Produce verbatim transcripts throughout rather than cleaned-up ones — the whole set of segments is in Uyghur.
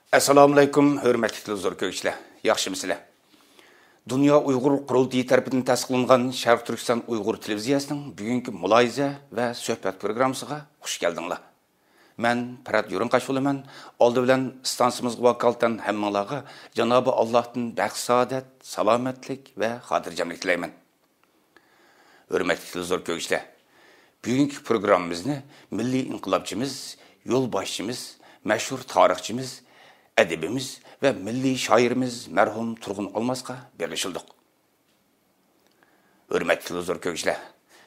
ئەسسالامۇئەلەيكۇم، ھۆرمەتلىك تېلېۋىزور كۆرگۈچىلەر، ياخشىمۇسىلەر؟ دۇنيا ئۇيغۇر قۇرۇلتىيى تەرىپىدىن تەستىقلانغان شەرقىي تۈركىستان ئۇيغۇر تېلېۋىزىيەسىنىڭ بۈگۈنكى مۇلاھىزە ۋە سۆھبەت پروگراممىسىغا خۇش كەلدىڭلار. مەن پەرھات يورۇنقاش بولىمەن. ئالدى بىلەن ئىستانسىمىزغا ۋاكالىتەن ھەممىڭلارغا جانابى ئاللاھتىن بەخت-سائادەت، سالامەتلىك ۋە خاتىرجەملىك تىلەيمەن. ھۆرمەتلىك تېلېۋىزور كۆرگۈچىلەر، بۈگۈنكى پروگراممىمىزنى مىللىي ئىنقىلابچىمىز، يولباشچىمىز، مەشھۇر تارىخچىمىز، ئەدىبىمىز ۋە مىللىي شائىرىمىز مەرھۇم تۇرغۇن ئالماسقا بېغىشلىدۇق. ھۆرمەتلىك تېلېۋىزور كۆرگۈچىلەر،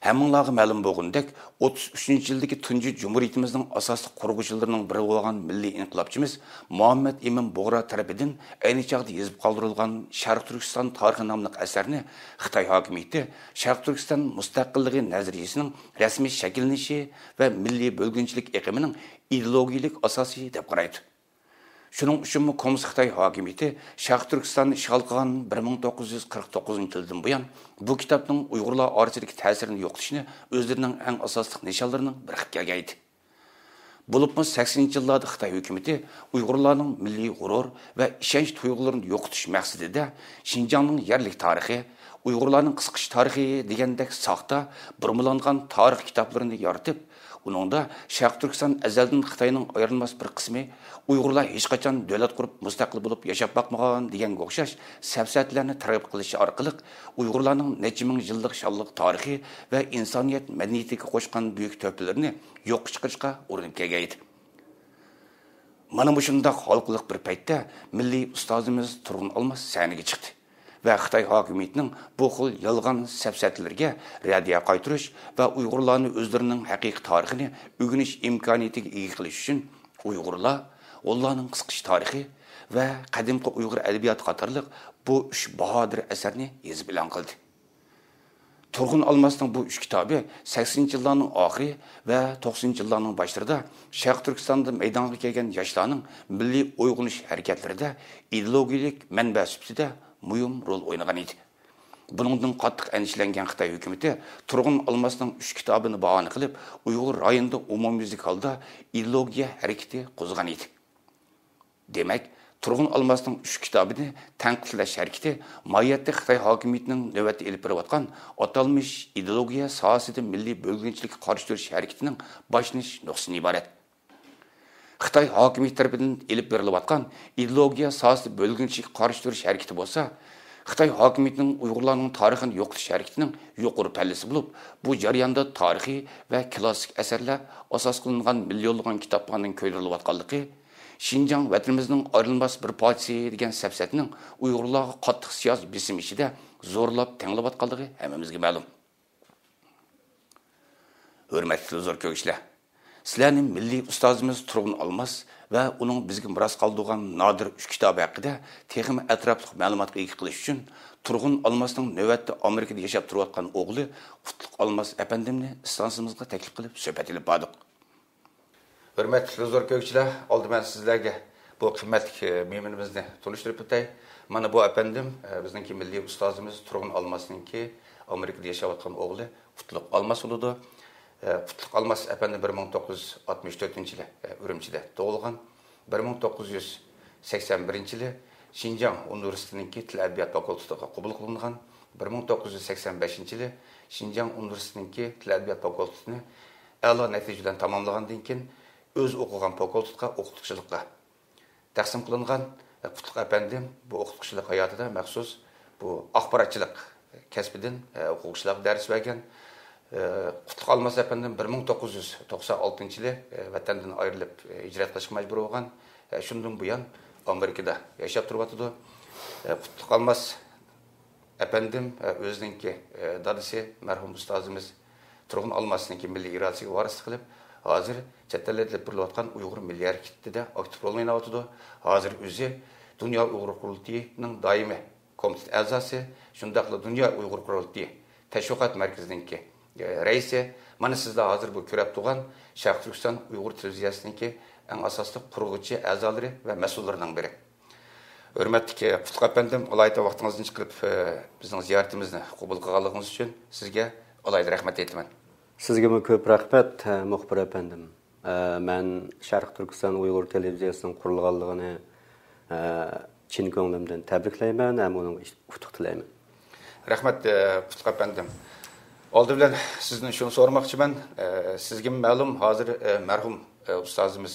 ھەممىڭلارغا مەلۇم بولغىنىدەك، ئوتتۇز ئۈچىنچى يىلدىكى تۇنجى جۇمھۇرىيىتىمىزنىڭ ئاساسلىق قۇرغۇچىلىرىنىڭ بىرى بولغان مىللىي ئىنقىلابچىمىز مۇھەممەد ئىمىن بۇغرا تەرىپىدىن ئەينى چاغدا يېزىپ قالدۇرۇلغان شەرقىي تۈركىستان تارىخى ناملىق ئەسەرنى خىتاي ھاكىمىيىتى شەرقىي تۈركىستان مۇستەقىللىقى نەزەرىيىسىنىڭ رەسمىي شەكىللىنىشى ۋە مىللىي بۆلگۈنچىلىك ئېقىمىنىڭ ئىدېئولوگىيەلىك ئاساسى دەپ قارايدۇ. شۇنىڭ ئۈچۈنمۇ كوممۇنىست خىتاي ھاكىمىيىتى شەرقىي تۈركىستاننى ئىشغال قىلغان بىر مىڭ توققۇز يۈز قىرىق توققۇزىنچى يىلدىن بۇيان، بۇ كىتابنىڭ ئۇيغۇرلار ئارىسىدىكى تەسىرىنى يوقىتىشنى ئۆزلىرىنىڭ ئەڭ ئاساسلىق نىشانلىرىنىڭ بىرى قىلىپ كەلگەن ئىدى. بولۇپمۇ سەكسىنىنچى يىللاردا خىتاي ھۆكۈمىتى ئۇيغۇرلارنىڭ مىللىي غۇرۇر ۋە ئىشەنچ تۇيغۇلىرىنى يوقىتىش مەقسىتىدە شىنجاڭنىڭ يەرلىك تارىخى، ئۇيغۇرلارنىڭ قىسقىچە تارىخى دېگەندەك ساختا، بۇرمىلانغان تارىخ كىتابلىرىنى يارىتىپ، ئۇنىڭدا شەرقىي تۈركىستان ئەزەلدىن خىتاينىڭ ئايرىلماس بىر قىسمى، ئۇيغۇرلار ھېچقاچان دۆلەت قۇرۇپ مۇستەقىل بولۇپ ياشاپ باقمىغان دېگەنگە ئوخشاش سەپسەتىلەرنى تەرغىب قىلىش ئارقىلىق ئۇيغۇرلارنىڭ نەچچە مىڭ يىللىق شانلىق تارىخى ۋە ئىنسانىيەت مەدەنىيىتىگە قوشقان بۈيۈك تۆھپىلىرىنى يوققا چىقىرىشقا ئۇرۇنۇپ كەلگەن ئىدى. مانا مۇشۇنداق ھالقىلىق بىر پەيتتە مىللىي ئۇستازىمىز تۇرغۇن ئالماس سەھنىگە چىقتى ۋە خىتاي ھاكىمىيىتىنىڭ بۇ خىل يالغان سەپسەتىلىرىگە رەددىيە قايتۇرۇش ۋە ئۇيغۇرلارنى ئۆزلىرىنىڭ ھەقىقىي تارىخىنى ئۆگىنىش ئىمكانىيىتىگە ئىگە قىلىش ئۈچۈن ئۇيغۇرلار، ھونلارنىڭ قىسقىچە تارىخى ۋە قەدىمكى ئۇيغۇر ئەدەبىياتى قاتارلىق بۇ ئۈچ باھادىر ئەسەرنى يېزىپ ئېلان قىلدى. تۇرغۇن ئالماسنىڭ بۇ ئۈچ كىتابى سەكسىنىنچى يىللارنىڭ ئاخىرى ۋە توقسىنىنچى يىللارنىڭ باشلىرىدا شەرقىي تۈركىستاندا مەيدانغا كەلگەن ياشلارنىڭ مىللىي ئويغىنىش ھەرىكەتلىرىدە ئىدېئولوگىيەلىك مەنبە سۈپىتىدە مۇھىم رول ئوينىغان ئىدى. بۇنىڭدىن قاتتىق ئەندىشىلەنگەن خىتاي ھۆكۈمىتى تۇرغۇن ئالماسنىڭ ئۈچ كىتابىنى باھانە قىلىپ، ئۇيغۇر رايونىدا ئومۇميۈزلۈك ھالدا ئىدېئولوگىيە ھەرىكىتى قوزغىغان ئىدى. دېمەك، تۇرغۇن ئالماسنىڭ ئۈچ كىتابىنى تەنقىدلەش ھەرىكىتى ماھىيەتتە خىتاي ھاكىمىيىتىنىڭ نۆۋەتتە ئېلىپ بېرىۋاتقان ئاتالمىش ئىدېئولوگىيە ساھەسىدە مىللىي بۆلگۈنچىلىككە قارشى تۇرۇش ھەرىكىتىنىڭ باشلىنىش نۇقتىسىدىن ئىبارەت. خىتاي ھاكىمىيىتى تەرىپىدىن ئېلىپ بېرىلىۋاتقان ئىدېئولوگىيە ساھەسىدە بۆلگۈنچىلىككە قارشى تۇرۇش ھەرىكىتى بولسا، خىتاي ھاكىمىيىتىنىڭ ئۇيغۇرلارنىڭ تارىخىنى يوقىتىش ھەرىكىتىنىڭ يۇقىرى پەللىسى بولۇپ، بۇ جەرياندا تارىخىي ۋە كلاسسىك ئەسەرلەر ئاساس قىلىنغان مىليونلىغان كىتابلارنىڭ كۆيدۈرۈلۈۋاتقانلىقى، شىنجاڭ ۋەتىنىمىزنىڭ ئايرىلماس بىر پارچىسى دېگەن سەپسەتىنىڭ ئۇيغۇرلارغا قاتتىق سىياسىي بېسىم ئىچىدە زورلاپ تېڭىلىۋاتقانلىقى ھەممىمىزگە مەلۇم. ھۆرمەتلىك تېلېۋىزور كۆرگۈچىلەر، سىلەرنى مىللىي ئۇستازىمىز تۇرغۇن ئالماس ۋە ئۇنىڭ بىزگە مىراس قالدۇرغان نادىر ئۈچ كىتابى ھەققىدە تېخىمۇ ئەتراپلىق مەلۇماتقا ئىگە قىلىش ئۈچۈن، تۇرغۇن ئالماسنىڭ نۆۋەتتە ئامېرىكىدا ياشاپ تۇرۇۋاتقان ئوغلى قۇتلۇق ئالماس ئەپەندىمنى ئىستانسىمىزغا تەكلىپ قىلىپ سۆھبەت ئېلىپ باردۇق. ھۆرمەتلىك تېلېۋىزور كۆرگۈچىلەر، ئالدى مەن سىزلەرگە بۇ قىممەتلىك، ئە، مېھمىنىمىزنى تونۇشتۇرۇپ ئۆتەي. مانا بۇ ئەپەندىم، ئە، بىزنىڭكى مىللىي ئۇستازىمىز تۇرغۇن ئالماسنىڭكى ئامېرىكىدا ياشاۋاتقان ئوغلى قۇتلۇق ئالماس بولىدۇ. ئە، قۇتلۇق ئالماس ئەپەندى بىر مىڭ توققۇز يۈز ئاتمىش تۆتىنچى يىلى، ئە، ئۈرۈمچىدە تۇغۇلغان. بىر مىڭ توققۇز يۈز سەكسەن بىرىنچى يىلى شىنجاڭ ئۇنىۋېرسىتېتىنىڭكى تىل ئەدەبىيات فاكۇلتېتىغا قوبۇل قىلىنغان. بىر مىڭ توققۇز يۈز سەكسەن بەشىنچى يىلى شىنجاڭ ئۇنىۋېرسىتېتىنىڭكى تىل ئەدەبىيات فاكۇلتېتىنى ئەلا نەتىجە بىلەن تاماملىغاندىن كېيىن، ئۆزى ئوقۇغان فاكۇلتېتقا ئوقۇتقۇچىلىققا تەقسىم قىلىنغان. قۇتلۇق ئەپەندىم بۇ ئوقۇتقۇچىلىق ھاياتىدا مەخسۇس بۇ ئاخباراتچىلىق كەسپىدىن ئوقۇغۇچىلارغا دەرس بەرگەن. قۇتلۇق ئالماس ئەپەندىم بىر مىڭ توققۇز يۈز توقسان ئالتىنچى يىلى ۋەتەندىن ئايرىلىپ ھىجرەت قىلىشقا مەجبۇر بولغان. شۇندىن بۇيان ئامېرىكىدا ياشاپ تۇرۇۋاتىدۇ. قۇتلۇق ئالماس ئەپەندىم، ئۆزىنىڭكى، دادىسى، مەرھۇم ئۇستازىمىز تۇرغۇن ئالماسنىڭكى مىللىي ئىرادىسىگە ۋارىسلىق قىلىپ، ھازىر چەت ئەللەردە ئېلىپ بېرىلىۋاتقان ئۇيغۇر مىللىي ھەرىكىتىدە ئاكتىپ رول ئويناۋاتىدۇ. ھازىر ئۆزى دۇنيا ئۇيغۇر قۇرۇلتىيىنىڭ دائىمىي كومىتېت ئەزاسى، شۇنداقلا دۇنيا ئۇيغۇر قۇرۇلتىيى تەشۋىقات مەركىزىنىڭكى، رەئىسى. مانا سىزلەر ھازىر بۇ كۆرۈپ تۇرغان شەرقىي تۈركىستان ئۇيغۇر تېلېۋىزىيەسىنىڭكى ئەڭ ئاساسلىق قۇرغۇچى ئەزالىرى ۋە مەسئۇللىرىنىڭ بىرى. ھۆرمەتلىك قۇتلۇق ئەپەندىم، ئالاھىدە ۋاقتىڭىزدىن چىقىرىپ، بىزنىڭ زىيارىتىمىزنى قوبۇل قىلغانلىقىڭىز ئۈچۈن سىزگە ئالاھىدە رەھمەت ئېيتىمەن. سىزگىمۇ كۆپ رەھمەت، مۇخبىر ئەپەندىم. مەن شەرقىي تۈركىستان ئۇيغۇر تېلېۋىزىيەسىنىڭ قۇرۇلغانلىقىنى چىن كۆڭلۈمدىن تەبرىكلەيمەن ھەم ئۇنىڭغا ئۇتۇق تىلەيمەن. رەھمەت، ئە، قۇتلۇق ئەپەندىم. ئالدى بىلەن سىزدىن شۇنى سورىماقچىمەن. ئە، سىزگىمۇ مەلۇم، ھازىر، ئە، مەرھۇم، ئە، ئۇستازىمىز،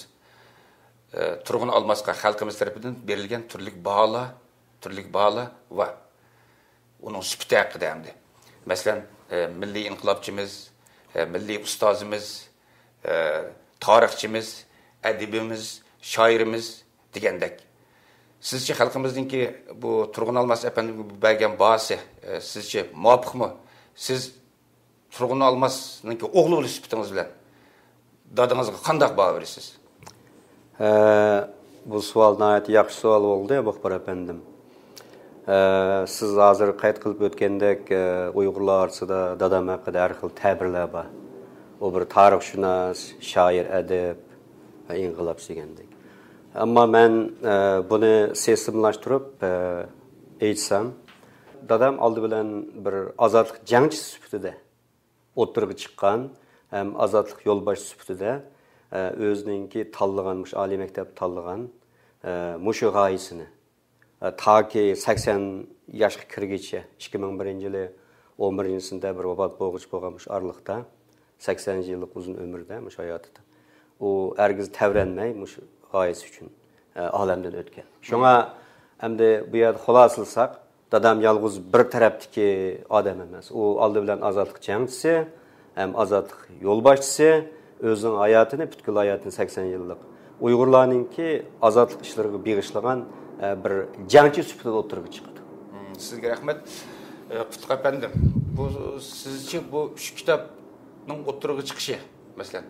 ئە، تۇرغۇن ئالماسقا خەلقىمىز تەرىپىدىن بېرىلگەن تۈرلۈك باھالار، تۈرلۈك باھالار بار. ئۇنىڭ سۈپىتى ھەققىدە ئەمدى. مەسىلەن، ئە، مىللىي ئىنقىلابچىمىز، ئە، مىللىي ئۇستازىمىز، ئە، تارىخچىمىز، ئەدىبىمىز، شائىرىمىز دېگەندەك. سىزچە خەلقىمىزنىڭكى بۇ تۇرغۇن ئالماس ئەپەندىمگە بەرگەن باھاسى، ئە، سىزچە مۇۋاپىقمۇ؟ سىز تۇرغۇن ئالماسنىڭكى ئوغلى بولۇش سۈپىتىڭىز بىلەن دادىڭىزغا قانداق باھا بېرىسىز؟ ھە، بۇ سوئال ناھايىتى ياخشى سوئال بولدى، مۇخبىر ئەپەندىم. ھە، سىز ھازىر قەيت قىلىپ ئۆتكەندەك، ھە، ئۇيغۇرلار ئارىسىدا دادام ھەققىدە ھەر خىل تەبىرلەر بار. ئۇ بىر تارىخشۇناس، شائىر، ئەدىب ۋە ئىنقىلابچى دېگەندەك. ئەمما مەن، ھە، بۇنى سىستېمىلاشتۇرۇپ، ھە، ئېيتسام، دادام ئالدى بىلەن بىر ئازادلىق جەڭچىسى سۈپىتىدە ئوتتۇرىغا چىققان ھەم ئازادلىق يولباشچىسى سۈپىتىدە، ئە، ئۆزىنىڭكى تاللىغان، مۇشۇ ئالىي مەكتەپ تاللىغان، ئە، مۇشۇ غايىسىنى، ئە، تاكى سەكسەن ياشقا كىرگىچە، ئىككى مىڭ بىرىنچى يىلى ئون بىرىنچى سېنتەبىر ۋاپات بولغۇچە بولغان مۇشۇ ئارىلىقتا، سەكسەن يىللىق ئۇزۇن ئۆمرىدە، مۇشۇ ھاياتىدا، ئۇ ھەرگىز تەۋرەنمەي مۇشۇ غايىسى ئۈچۈن، ئە، ئالەمدىن ئۆتكەن. شۇڭا ئەمدى بۇ يەردە خۇلاسىلىساق، دادام يالغۇز بىر تەرەپتىكى ئادەم ئەمەس. ئۇ ئالدى بىلەن ئازادلىق جەڭچىسى، ھەم ئازادلىق يولباشچىسى، ئۆزىنىڭ ھاياتىنى، پۈتكۈل ھاياتىنى سەكسەن يىللىق ئۇيغۇرلارنىڭكى ئازادلىق ئىشلىرىغا بېغىشلىغان، ئە، بىر جەڭچى سۈپىتىدە ئوتتۇرىغا چىقىدۇ. مم، سىزگە رەھمەت. ئە، قۇتلۇق ئەپەندىم، بۇ سىزچە بۇ ئۈچ كىتابنىڭ ئوتتۇرىغا چىقىشى، مەسىلەن،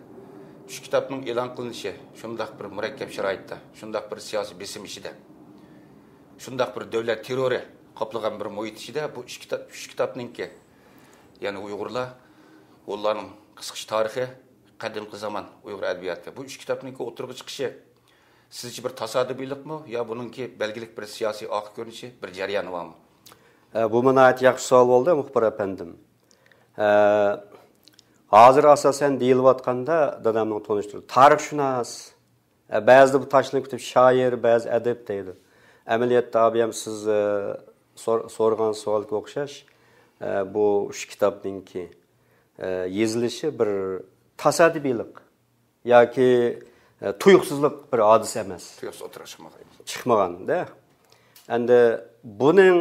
ئۈچ كىتابنىڭ ئېلان قىلىنىشى شۇنداق بىر مۇرەككەپ شارائىتتا، شۇنداق بىر سىياسىي بېسىم ئىچىدە، شۇنداق بىر دۆلەت تېررورى قاپلىغان بىر مۇھىت ئىچىدە بۇ ئۈچ كىتاب، ئۈچ كىتابنىڭكى، يەنى ئۇيغۇرلار، ھونلارنىڭ قىسقىچە تارىخى، قەدىمكى زامان ئۇيغۇر ئەدەبىياتى، بۇ ئۈچ كىتابنىڭكى ئوتتۇرىغا چىقىشى سىزچە بىر تاسادىپىيلىقمۇ يا بۇنىڭكى بەلگىلىك بىر سىياسىي ئارقا كۆرۈنۈشى، بىر جەريانى بارمۇ؟ ئە، بۇمۇ ناھايىتى ياخشى سوئال بولدى، مۇخبىر ئەپەندىم. ئە، ھازىر ئاساسەن دېيىلىۋاتقاندا دادامنىڭ تونۇشتۇرۇپ، تارىخشۇناس، ئە، بەزىدە بۇ تاشنى كۈتۈپ شائىر، بەزى ئەدىب دەيدۇ. ئەمەلىيەتتە ئابىيام سىز، ئە، سور-، سورىغان سوئالغا ئوخشاش، ئە، بۇ ئۈچ كىتابنىڭكى، ئە، يېزىلىشى بىر تاسادىپىيلىق ياكى، ئە، تۇيۇقسىزلىق بىر ھادىسە ئەمەس. تۇيۇقسىز ئوتتۇرىغا چىقمىغان. چىقمىغان-دە. ئەمدى بۇنىڭ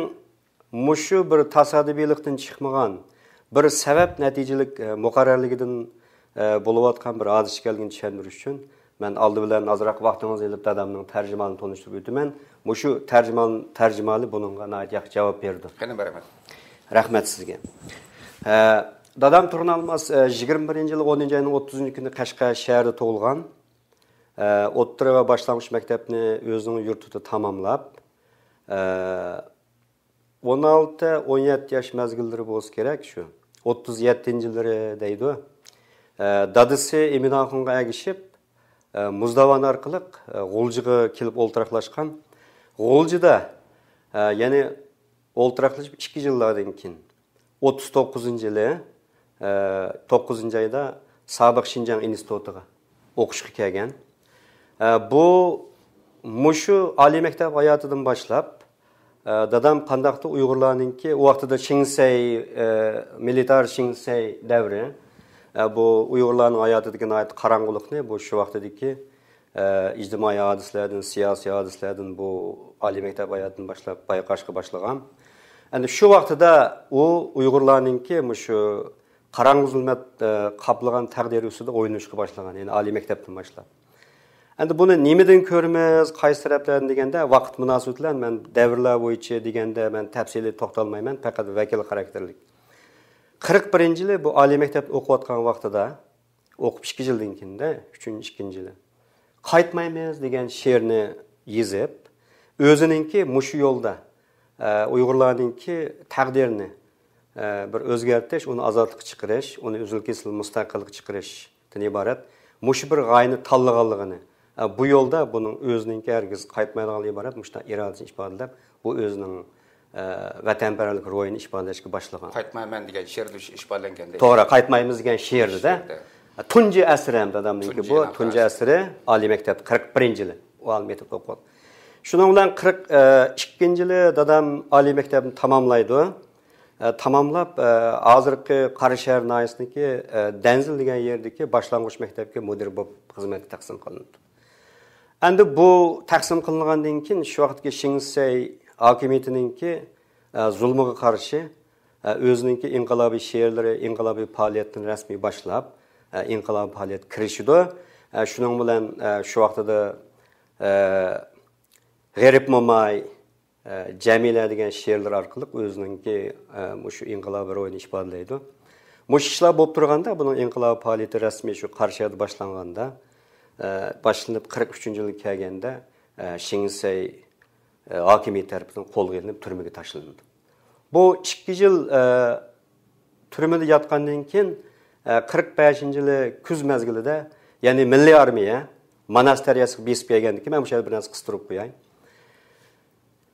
مۇشۇ بىر تاسادىپىيلىقتىن چىقمىغان، بىر سەۋەب نەتىجىلىك، ئە، مۇقەررەرلىكىدىن، ئە، بولۇۋاتقان بىر ھادىسە ئىكەنلىكىنى چۈشەندۈرۈش ئۈچۈن، مەن ئالدى بىلەن ئازراق ۋاقتىڭىزنى ئېلىپ، دادامنىڭ تەرجىمھالىنى تونۇشتۇرۇپ ئۆتىمەن. مۇشۇ تەرجىمھال-، تەرجىمھالى بۇنىڭغا ناھايىتى ياخشى جاۋاب بېرىدۇ. قېنى، بەرىمەن. رەھمەت سىزگە. ئە، دادام تۇرغۇن ئالماس، ئە، يىگىرمە بىرىنچى يىلى ئونىنچى ئاينىڭ ئوتتۇزىنچى كۈنى قەشقەر شەھىرىدە تۇغۇلغان. ئە، ئوتتۇرا ۋە باشلانغۇچ مەكتەپنى ئۆزىنىڭ يۇرتىدا تاماملاپ، ئە، ئون ئالتە، ئون يەتتە ياش مەزگىللىرى بولسا كېرەك، شۇ ئوتتۇز يەتتىنچى يىللىرى دەيدۇ. ئە، دادىسى ئىمىن ئاخۇنغا ئەگىشىپ، ئە، مۇزداۋان ئارقىلىق، ئە، غۇلجىغا كېلىپ ئولتۇراقلاشقان. غۇلجىدا، ئە، يەنى ئولتۇراقلىشىپ ئىككى يىللاردىن كېيىن، ئوتتۇز توققۇزىنچى يىلى، ئە، توققۇزىنچى ئايدا سابىق شىنجاڭ ئىنستىتۇتىغا ئوقۇشقا كەلگەن. ئە، بۇ، مۇشۇ ئالىي مەكتەپ ھاياتىدىن باشلاپ، ئە، دادام قانداقتۇر ئۇيغۇرلارنىڭكى، ئۇ ۋاقتىدا شىڭسەي، ئە، مىلىتار شىڭسەي دەۋرى، ئە، بۇ ئۇيغۇرلارنىڭ ھاياتىدىكى ناھايىتى قاراڭغۇلۇقنى بۇ شۇ ۋاقتىدىكى، ئە، ئىجتىمائىي ھادىسىلەردىن، سىياسىي ھادىسىلەردىن بۇ ئالىي مەكتەپ ھاياتىدىن باشلاپ بايقاشقا باشلىغان. ئەمدى شۇ ۋاقتىدا ئۇ ئۇيغۇرلارنىڭكى مۇشۇ قاراڭغۇ زۇلمەت، ئە، قاپلىغان تەقدىرى ئۈستىدە ئويلىنىشقا باشلىغان، يەنى ئالىي مەكتەپتىن باشلاپ. ئەمدى بۇنى نېمىدىن كۆرىمىز، قايسى تەرەپلەردىن دېگەندە، ۋاقىت مۇناسىۋىتى بىلەن مەن دەۋرلەر بويىچە دېگەندە مەن تەپسىلىي توختالمايمەن، پەقەت ۋەكىل خاراكتېرلىك. قىرىق بىرىنچى يىلى بۇ ئالىي مەكتەپتە ئوقۇۋاتقان ۋاقتىدا، ئوقۇپ ئىككى يىلدىن كېيىندە، ئۈچىنچى، ئىككىنچى يىلى، قايتمايمىز دېگەن شېئىرنى يېزىپ، ئۆزىنىڭكى مۇشۇ يولدا، ئە، ئۇيغۇرلارنىڭكى تەقدىرىنى، ئە، بىر ئۆزگەرتىش، ئۇنى ئازادلىققا چىقىرىش، ئۇنى ئۈزۈل-كېسىل مۇستەقىللىققا چىقىرىشتىن ئىبارەت مۇشۇ بىر غايىنى تاللىغانلىقىنى، ئە، بۇ يولدا بۇنىڭ ئۆزىنىڭكى ھەرگىز قايتمايدىغانلىقى ئىبارەت مۇشۇنداق ئىرادىسىنى ئىپادىلەپ، بۇ ئۆزىنىڭ، ئە، ۋەتەنپەرۋەرلىك روھىنى ئىپادىلەشكە باشلىغان. قايتمايمەن دېگەن شېئىردا شۇ ئىپادىلەنگەن. توغرا، قايتمايمىز دېگەن شېئىردا. شېئىردا. تۇنجى ئەسىرى ھەم دادامنىڭكى تۇنجى بۇ ئېلان تۇنجى قەغەز. ئەسىرى ئالىي مەكتەپتە قىرىق بىرىنچى يىلى ئۇ ئالىي مەكتەپتە ئوقۇغان. شۇنىڭ بىلەن قىرىق ئىككىنچى يىلى دادام ئالىي مەكتەپنى تاماملايدۇ. ئە، تاماملاپ، ئە، ھازىرقى قاراشەھەر ناھىيەسىدىكى، ئە، دەنزىل دېگەن يېرىدىكى باشلانغۇچ مەكتەپكە مۇدىر بولۇپ خىزمەتكە تەقسىم قىلىنىدۇ. ئەمدى بۇ تەقسىم قىلىنغاندىن كېيىن شۇ ۋاقىتتىكى شېڭ شىسەي ھاكىمىيىتىنىڭكى، ئە، زۇلمىغا قارشى، ئە، ئۆزىنىڭكى ئىنقىلابىي شېئىرلىرى، ئىنقىلابىي پائالىيەتتىن رەسمىي باشلاپ، ئە، ئىنقىلابىي پائالىيەتكە كىرىشىدۇ. ئە، شۇنىڭ بىلەن، ئە، شۇ ۋاقتىدا، ئە، غېرىب موماي، ئە، جەمىلە دېگەن شېئىرلىرى ئارقىلىق ئۆزىنىڭكى، ئە، مۇشۇ ئىنقىلابىي روھىنى ئىپادىلەيدۇ. مۇشۇ ئىشلار بولۇپ تۇرغاندا، بۇنىڭ ئىنقىلابىي پائالىيىتى رەسمىي شۇ قاراشەھەردە باشلانغاندا، ئە، باشلىنىپ قىرىق ئۈچىنچى يىلغا كەلگەندە، ئە، شېڭ شىسەي، ئە، ھاكىمىيىتى تەرىپىدىن قولغا ئېلىنىپ، تۈرمىگە تاشلىنىدۇ. بۇ ئىككى يىل، ئە، تۈرمىدە ياتقاندىن كېيىن، ئە، قىرىق بەشىنچى يىلى كۈز مەزگىلىدە، يەنى مىللىي ئارمىيە ماناس دەرياسىغا بېسىپ كەلگەندىن كېيىن، مەن مۇشۇ يەردە بىر نەرسە قىستۇرۇپ قوياي.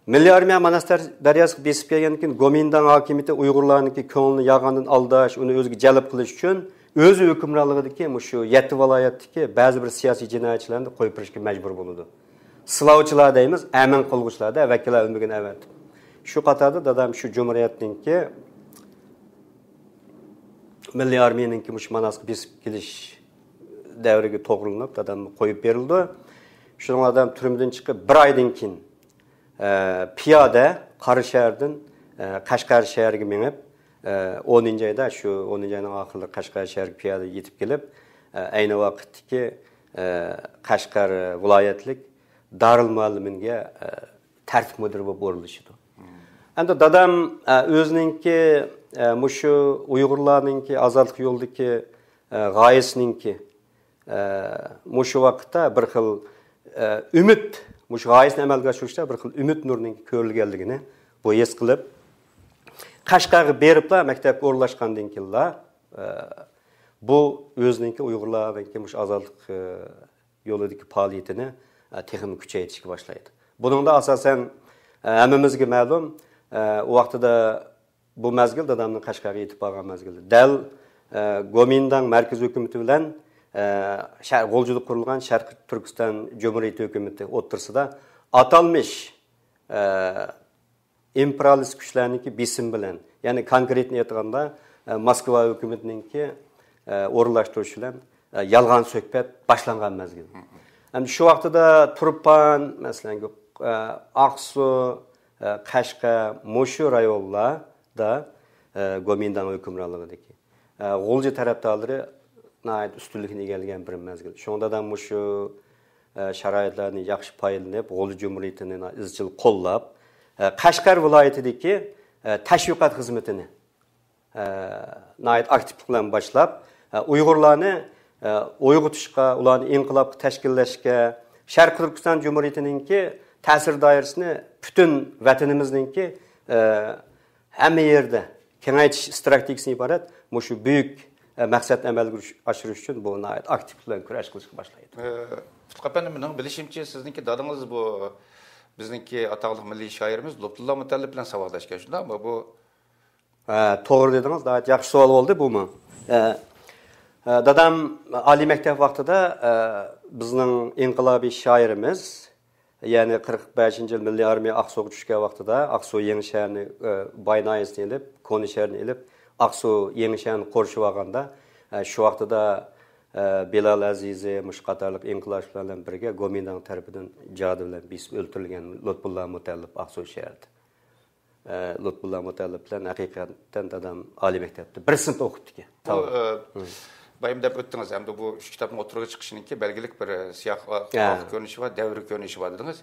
مىللىي ئارمىيە ماناس دەر-، دەرياسىغا بېسىپ كەلگەندىن كېيىن، گومىنداڭ ھاكىمىيىتى ئۇيغۇرلارنىڭكى كۆڭلىنى يالغاندىن ئالداش، ئۇنى ئۆزىگە جەلپ قىلىش ئۈچۈن، ئۆزى ھۆكۈمرانلىقىدىكى مۇشۇ يەتتە ۋىلايەتتىكى بەزى بىر سىياسىي جىنايەتچىلەرنى قويۇپ بېرىشكە مەجبۇر بولىدۇ. سىلاۋچىلار دەيمىز، ئەمىن قىلغۇچىلار-دە، ۋەكىللەر ئۆمىكىنى ئەۋەتىپ. شۇ قاتاردا دادام شۇ جۇمھۇرىيەتنىڭكى مىللىي ئارمىيەنىڭكى مۇشۇ ماناسقا بېسىپ كېلىش دەۋرىگە توغرىلىنىپ، دادام قويۇپ بېرىلىدۇ. شۇنىڭ دادام تۈرمىدىن چىقىپ بىر ئايدىن كېيىن، ئە، پىيادە قاراشەھەردىن، ئە، قەشقەر شەھىرىگە مېڭىپ، ئە، ئونىنچى ئايدا، شۇ ئونىنچى ئاينىڭ ئاخىرلىرى قەشقەر شەھىرىگە پىيادە يېتىپ كېلىپ، ئە، ئەينى ۋاقىتتىكى، ئە، قەشقەر ۋىلايەتلىك دارىلمۇئەللىمىنگە، ئە، تەرتىپ مۇدىرى بولۇپ ئورۇنلىشىدۇ. ئەمدى دادام، ئە، ئۆزىنىڭكى، ئە، مۇشۇ ئۇيغۇرلارنىڭكى ئازادلىق يولىدىكى، ئە، غايىسىنىڭكى، ئە، مۇشۇ ۋاقىتتا بىر خىل، ئە، ئۈمىد، مۇشۇ غايىسىنى ئەمەلگە ئاشۇرۇشتا بىر خىل ئۈمىد نۇرىنىڭ كۆرۈلگەنلىكىنى بۇ ھېس قىلىپ، قەشقەرگە بېرىپلا، مەكتەپكە ئورۇنلاشقاندىن كېيىنلا، ئە، بۇ ئۆزىنىڭكى ئۇيغۇرلارنىڭكى مۇشۇ ئازادلىق، ئە، يولىدىكى پائالىيىتىنى، ئە، تېخىمۇ كۈچەيتىشكە باشلايدۇ. بۇنىڭدا ئاساسەن، ئە، ھەممىمىزگە مەلۇم، ئە، ئۇ ۋاقتىدا بۇ مەزگىل دادامنىڭ قەشقەرگە يېتىپ بارغان مەزگىلى. دەل، ئە، گومىنداڭ مەركىزىي ھۆكۈمىتى بىلەن، ئە، شە-، غۇلجىدا قۇرۇلغان شەرقىي تۈركىستان جۇمھۇرىيىتى ھۆكۈمىتى ئوتتۇرىسىدا ئاتالمىش، ئە، ئىمپېرىيالىست كۈچلەرنىڭكى بېسىمى بىلەن، يەنى كونكرېتنى ئېيتقاندا، ئە، موسكۋا ھۆكۈمىتىنىڭكى، ئە، ئورۇنلاشتۇرۇشى بىلەن، ئە، يالغان سۆھبەت باشلانغان مەزگىل. ئەمدى شۇ ۋاقتىدا تۇرپان، مەسىلەن، ئە، ئاقسۇ، ئە، قەشقەر، مۇشۇ رايونلاردا، ئە، گومىنداڭ ھۆكۈمرانلىقىدىكى، ئە، غۇلجا تەرەپدارلىرى ناھايىتى ئۈستۈنلۈكنى ئىگىلىگەن بىر مەزگىل. شۇڭا دادام مۇشۇ، ئە، شارائىتلارنى ياخشى پايدىلىنىپ، غۇلجا جۇمھۇرىيىتىنى ئىزچىل قوللاپ، ئە، قەشقەر ۋىلايىتىدىكى، ئە، تەشۋىقات خىزمىتىنى، ئە، ناھايىتى ئاكتىپلىق بىلەن باشلاپ، ئە، ئۇيغۇرلارنى، ئە، ئويغىتىشقا، ئۇلارنى ئىنقىلابقا تەشكىللەشكە، شەرقىي تۈركىستان جۇمھۇرىيىتىنىڭكى تەسىر دائىرىسىنى پۈتۈن ۋەتىنىمىزنىڭكى، ئە، ھەممە يېرىدە كېڭەيتىش ئىستراتېگىيىسىدىن ئىبارەت مۇشۇ بۈيۈك، ئە، مەقسەتنى ئەمەلگە ئاشۇرۇش ئۈچۈن بۇ ناھايىتى ئاكتىپ بىلەن كۈرەش قىلىشقا باشلايدۇ. ئە، ئۇتۇق ئەپەندى، مېنىڭ بىلىشىمچە، سىزنىڭكى دادىڭىز بۇ بىزنىڭكى ئاتاقلىق مىللىي شائىرىمىز لۇتپۇللا مۇتەللىپ بىلەن ساۋاقداشكەن، شۇنداقمۇ؟ بۇ ھە، توغرا دېدىڭىز، ناھايىتى ياخشى سوئال بولدى بۇمۇ. ئە، ئە، دادام ئالىي مەكتەپ ۋاقتىدا، ئە، بىزنىڭ ئىنقىلابىي شائىرىمىز، يەنى قىرىق بەشىنچى يىل مىللىي ئارمىيە ئاقسۇغا چۈشكەن ۋاقتىدا، ئاقسۇ يېڭى شەھەرنى، ئە، باي ناھىيەسىنى ئېلىپ، كونا شەھەرنى ئېلىپ، ئاقسۇ يېڭى شەھەرنى قورشىۋالغاندا، ئە، شۇ ۋاقتىدا، ئە، بىلال ئەزىزى، مۇشۇ قاتارلىق ئىنقىلابچىلار بىلەن بىرگە گومىنداڭ تەرىپىدىن جادۇ بىلەن بېسىپ ئۆلتۈرۈلگەن لۇتپۇللا مۇتەللىپ ئاقسۇ شەھىرىدە. ئە، لۇتپۇللا مۇتەللىپ بىلەن ھەقىقەتەن دادام ئالىي مەكتەپتە بىر سىنىپتا ئوقۇپتىكەن. بۇ، ئە، بايام دەپ ئۆتتىڭىز. ئەمدى بۇ ئۈچ كىتابنىڭ ئوتتۇرىغا چىقىشىنىڭكى بەلگىلىك بىر، ئە، سىياق، ھە. ۋاقىت كۆرۈنۈشى بار، دەۋر كۆرۈنۈشى بار دېدىڭىز.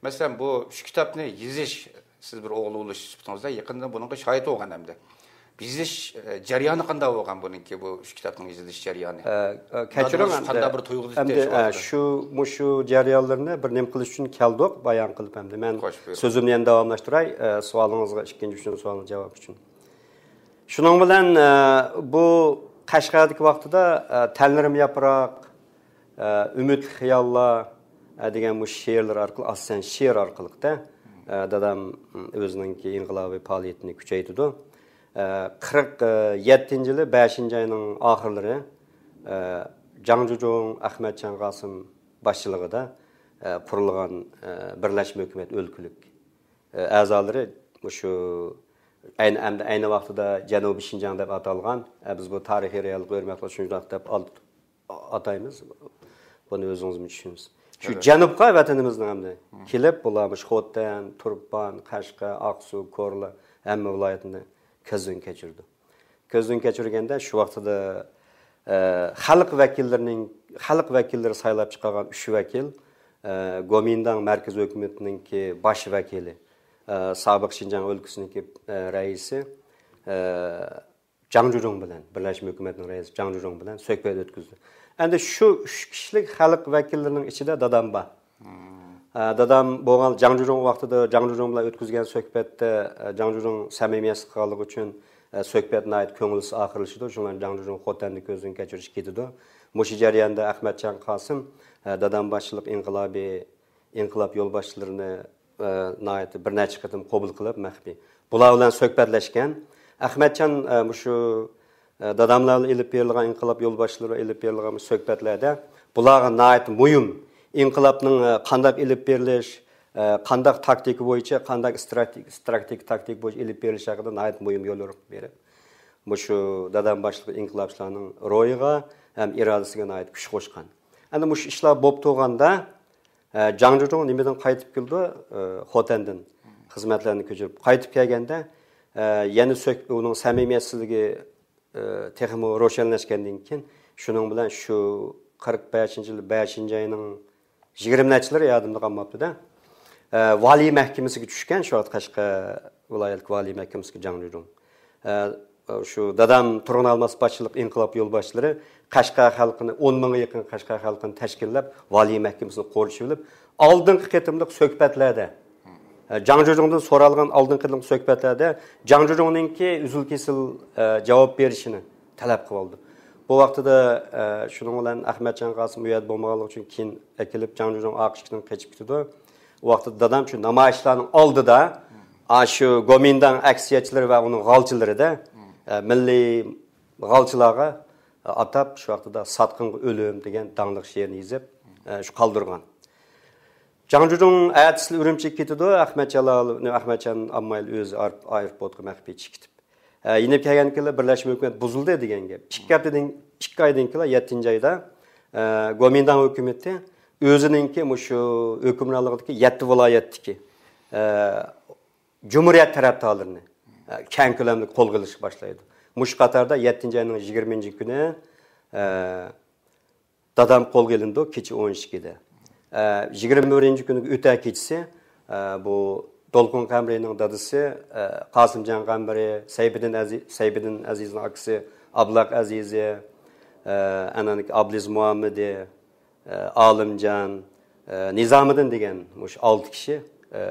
مەسىلەن، بۇ ئۈچ كىتابنى يېزىش، سىز بىر ئوغۇل بولۇش سۈپىتىڭىزدە يېقىندىن بۇنىڭغا شاھىت بولغان ئەمدى. يېزىش، ئە، جەريانى قانداق بولغان بۇنىڭكى، بۇ ئۈچ كىتابنىڭ يېزىلىش جەريانى؟ ئە، ئە، كەچۈرۈڭ دادىڭىز ئەمدى. قانداق بىر تۇيغۇدا ئەمدى، تۇتۇش ئە، ۋاقتىدا؟ شۇ، مۇشۇ جەريانلىرىنى بىر نېمە قىلىش ئۈچۈن كەلدۇق، بايان قىلىپ ئەمدى. مەن خوش، بۇيرۇڭ. سۆزۈمنى يەنە داۋاملاشتۇراي، ئە، سوئالىڭىزغا، ئىككىنچى ئۈچىنچى سوئالنىڭ جاۋابى ئۈچۈن. شۇنىڭ بىلەن، ئە، بۇ قەشقەردىكى ۋاقتىدا، ئە، تەنلىرىم ياپراق، ئە، ئۈمىدلىك خىياللار، ئە، دېگەن مۇشۇ شېئىرلىرى ئارقىلىق، ئاساسەن شېئىر ئارقىلىق-دە، ئە، دادام، م، ئۆزىنىڭكى ئىنقىلابىي پائالىيىتىنى كۈچەيتىدۇ. ئە، قىرىق يەتتىنچى يىلى بەشىنچى ئاينىڭ ئاخىرلىرى، ئە، جاڭ جۇجۇڭ، ئەخمەتجان قاسىم باشچىلىقىدا، ئە، قۇرۇلغان، ئە، بىرلەشمە ھۆكۈمەت ئۆلكىلىك، ئە، ئەزالىرى مۇشۇ ئەينى، ئەمدى ئەينى ۋاقتىدا جەنۇبىي شىنجاڭ دەپ ئاتالغان، ئە، بىز بۇ تارىخىي رېئاللىققا ھۆرمەت قىلىپ شۇنداق دەپ ئال-، ئاتايمىز. بۇنى ئۆزىڭىزمۇ چۈشىنىسىز. شۇ جەنۇبقا ۋەتىنىمىزنىڭ ئەمدى كېلىپ، بۇلار مۇشۇ خوتەن، تۇرپان، قەشقەر، ئاقسۇ، كورلا ھەممە ۋىلايەتنى كۆزدىن كەچۈرىدۇ. كۆزدىن كەچۈرگەندە شۇ ۋاقتىدا، ئە، خەلق ۋەكىللىرىنىڭ، خەلق ۋەكىللىرى سايلاپ چىقارغان ئۈچ ۋەكىل، ئە، گومىنداڭ مەركىزىي ھۆكۈمىتىنىڭكى باش ۋەكىلى، ئە، سابىق شىنجاڭ ئۆلكىسىنىڭكى، ئە، رەئىسى، ئە، جاڭ جۇجۇڭ بىلەن، بىرلەشمە ھۆكۈمەتنىڭ رەئىسى جاڭ جۇجۇڭ بىلەن سۆھبەت ئۆتكۈزدى. ئەندى شۇ ئۈچ كىشىلىك خەلق ۋەكىللىرىنىڭ ئىچىدە دادام بار. ئە، دادام بولغان جاڭ جۇجۇڭ ۋاقتىدا جاڭ جۇجۇڭ بىلەن ئۆتكۈزگەن سۆھبەتتە، ئە، جاڭ جۇجۇڭ سەمىمىيەتسىز قالغانلىقى ئۈچۈن، ئە، سۆھبەت ناھايىتى كۆڭۈلسىز ئاخىرلىشىدۇ. شۇڭا جاڭ جۇجۇڭ خوتەندە كۆزدىن كەچۈرۈش كېتىدۇ. مۇشۇ جەرياندا ئەخمەتجان قاسىم، ئە، دادام باشچىلىق ئىنقىلابىي، ئىنقىلاب يولباشچىلىرىنى، ئە، ناھايىتى بىر نەچچە قېتىم قوبۇل قىلىپ مەخپىي بۇلار بىلەن سۆھبەتلەشكەن. ئەخمەتجان، ئە، مۇشۇ ئە، داداملار بىلەن ئېلىپ بېرىلغان، ئىنقىلاب يولباشچىلىرى بىلەن ئېلىپ بېرىلغان بۇ سۆھبەتلەردە بۇلارغا ناھايىتى مۇھىم، ئىنقىلابنىڭ، ئە، قانداق ئېلىپ بېرىلىش، ئە، قانداق تاكتىكا بويىچە، قانداق ئىستراتېگ-، ئىستراتېگىك تاكتىكا بويىچە ئېلىپ بېرىلىشى ھەققىدە ناھايىتى مۇھىم يول يورۇق بېرىپ، مۇشۇ دادام باشلىق ئىنقىلابچىلارنىڭ روھىغا ھەم ئىرادىسىگە ناھايىتى كۈچ قوشقان. ئەنە مۇشۇ ئىشلار بولۇپ تۇرغاندا، ئە، جاڭ جۇجۇڭ نېمىدىن قايتىپ كېلىدۇ؟ ئە، خوتەندىن خىزمەتلەرنى كۆچۈرۈپ قايتىپ كەلگەندە، ئە، يەنە سۆك-، ئۇنىڭ سەمىمىيەتسىزلىكى، ئە، تېخىمۇ روشەنلەشكەندىن كېيىن، شۇنىڭ بىلەن شۇ قىرىق بەشىنچى يىل بەشىنچى ئاينىڭ يىگىرمە نەچچىلىرى يادىمدا قالماپتۇ-دە. ئە، ۋالىي مەھكىمىسىگە چۈشكەن، شۇ ۋاقىت قەشقەر ۋىلايەتلىك ۋالىي مەھكىمىسىگە جاڭ جۇجۇڭ. ئە، شۇ دادام تۇرغۇن ئالماس باشچىلىق ئىنقىلاب يولباشچىلىرى قەشقەر خەلقىنى، ئون مىڭغا يېقىن قەشقەر خەلقىنى تەشكىللەپ، ۋالىي مەھكىمىسىنى قورشىۋېلىپ، ئالدىنقى قېتىملىق سۆھبەتلەردە، ئە، جاڭ جۇجۇڭدىن سورالغان ئالدىنقى قېتىملىق سۆھبەتلەردە جاڭ جۇجۇڭنىڭكى ئۈزۈل-كېسىل، ئە، جاۋاب بېرىشىنى تەلەپ قىلىۋالىدۇ. بۇ ۋاقتىدا، ئە، شۇنىڭ بىلەن ئەخمەتجان قاسىم ئۇ يەردە بولمىغانلىقى ئۈچۈن كېيىن ئەكېلىپ، جاڭ جۇجۇڭ ئارقا ئىشىكتىن قېچىپ كېتىدۇ. ئۇ ۋاقتىدا دادام شۇ نامايىشلارنىڭ ئالدىدا، ئا، شۇ گومىنداڭ ئەكسىيەتچىلىرى ۋە ئۇنىڭ غالچىلىرىدا، ئە، مىللىي غالچىلارغا، ئە، ئاتاپ شۇ ۋاقتىدا «ساتقىنغا ئۆلۈم» دېگەن داڭلىق شېئىرنى يېزىپ، ئە، شۇ قالدۇرغان. جاڭ جۇجۇڭ ئەتىسى ئۈرۈمچىگە كېتىدۇ، ئەخمەتجانلار، ئەخمەتجان ئالمايلا ئۆزى ئايروپورتقا مەخپىي چىقىپ كېتىپ. ئە، يېنىپ كەلگەن كۈنى بىرلەشمە ھۆكۈمەت بۇزۇلدى دېگەن گەپ. ئىككى ھەپتىدىن، ئىككى ئايدىن كېيىن، يەتتىنچى ئايدا، ئە، گومىنداڭ ھۆكۈمىتى ئۆزىنىڭكى مۇشۇ ھۆكۈمرانلىقىدىكى يەتتە ۋىلايەتتىكى، ئە، جۇمھۇرىيەت تەرەپدارلىرىنى، ئە، كەڭ كۆلەملىك قولغا ئېلىشقا باشلايدۇ. مۇشۇ قاتاردا يەتتىنچى ئاينىڭ يىگىرمىنچى كۈنى، ئە، دادام قولغا ئېلىنىدۇ كېچە ئون ئىككىدە. ئە، يىگىرمە بىرىنچى كۈنى ئۆتە كېچىسى، ئە، بۇ دولقۇن قەمبىرىنىڭ دادىسى، ئە، قاسىمجان قەمبىرى، سەيپىدىن ئەزى-، سەيپىدىن ئەزىزنىڭ ئاكىسى ئابلاق ئەزىزى، ئە، ئەنە ئابلىز مۇھەممىدى، ئە، ئالىمجان، ئە، نىزامىدىن دېگەن مۇشۇ ئالتە كىشى، ئە،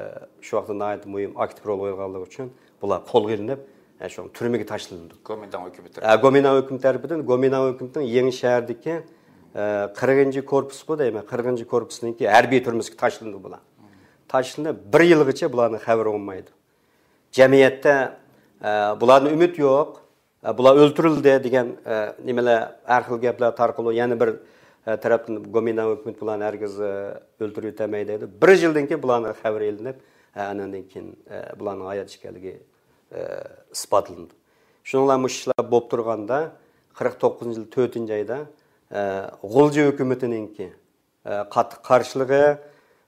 شۇ ۋاقىتتا ناھايىتى مۇھىم ئاكتىپ رول ئوينىغانلىقى ئۈچۈن بۇلار قولغا ئېلىنىپ، ئە، شۇ تۈرمىگە تاشلىنىدۇ. گومىنداڭ ھۆكۈمىتى ئە، تەرىپىدىن. گومىنداڭ ھۆكۈمىتى تەرىپىدىن، گومىنداڭ ھۆكۈمىتىنىڭ يېڭى شەھەردىكى، ئە، قىرىقىنچى كورپۇسقۇ دەيمەن، قىرىقىنچى كورپۇسنىڭكى ھەربىي تۈرمىسىگە تاشلىنىدۇ بۇلار. تاشلىنىپ، بىر يىلغىچە بۇلارنىڭ خەۋىرى بولمايدۇ. جەمئىيەتتە، ئە، بۇلاردىن ئۈمىد يوق، ئە، بۇلار ئۆلتۈرۈلدى دېگەن، ئە، نېمىلەر، ھەر خىل گەپلەر تارقىلىدۇ. يەنە بىر، ئە، تەرەپتىن گومىنداڭ ھۆكۈمىتى بۇلارنى ھەرگىز، ئە، ئۆلتۈرۈۋېتەلمەيدۇ دەيدۇ. بىر يىلدىن كېيىن بۇلارنىڭ خەۋىرى ئېلىنىپ، ئە، ئاندىن كېيىن، ئە، بۇلارنىڭ ھايات ئىكەنلىكى، ئە، ئىسپاتلىنىدۇ. شۇنىڭ بىلەن مۇشۇ ئىشلار بولۇپ تۇرغاندا، قىرىق توققۇزىنچى يىل تۆتىنچى ئايدا، ئە، غۇلجا ھۆكۈمىتىنىڭكى، ئە، قاتتىق قارشىلىقى،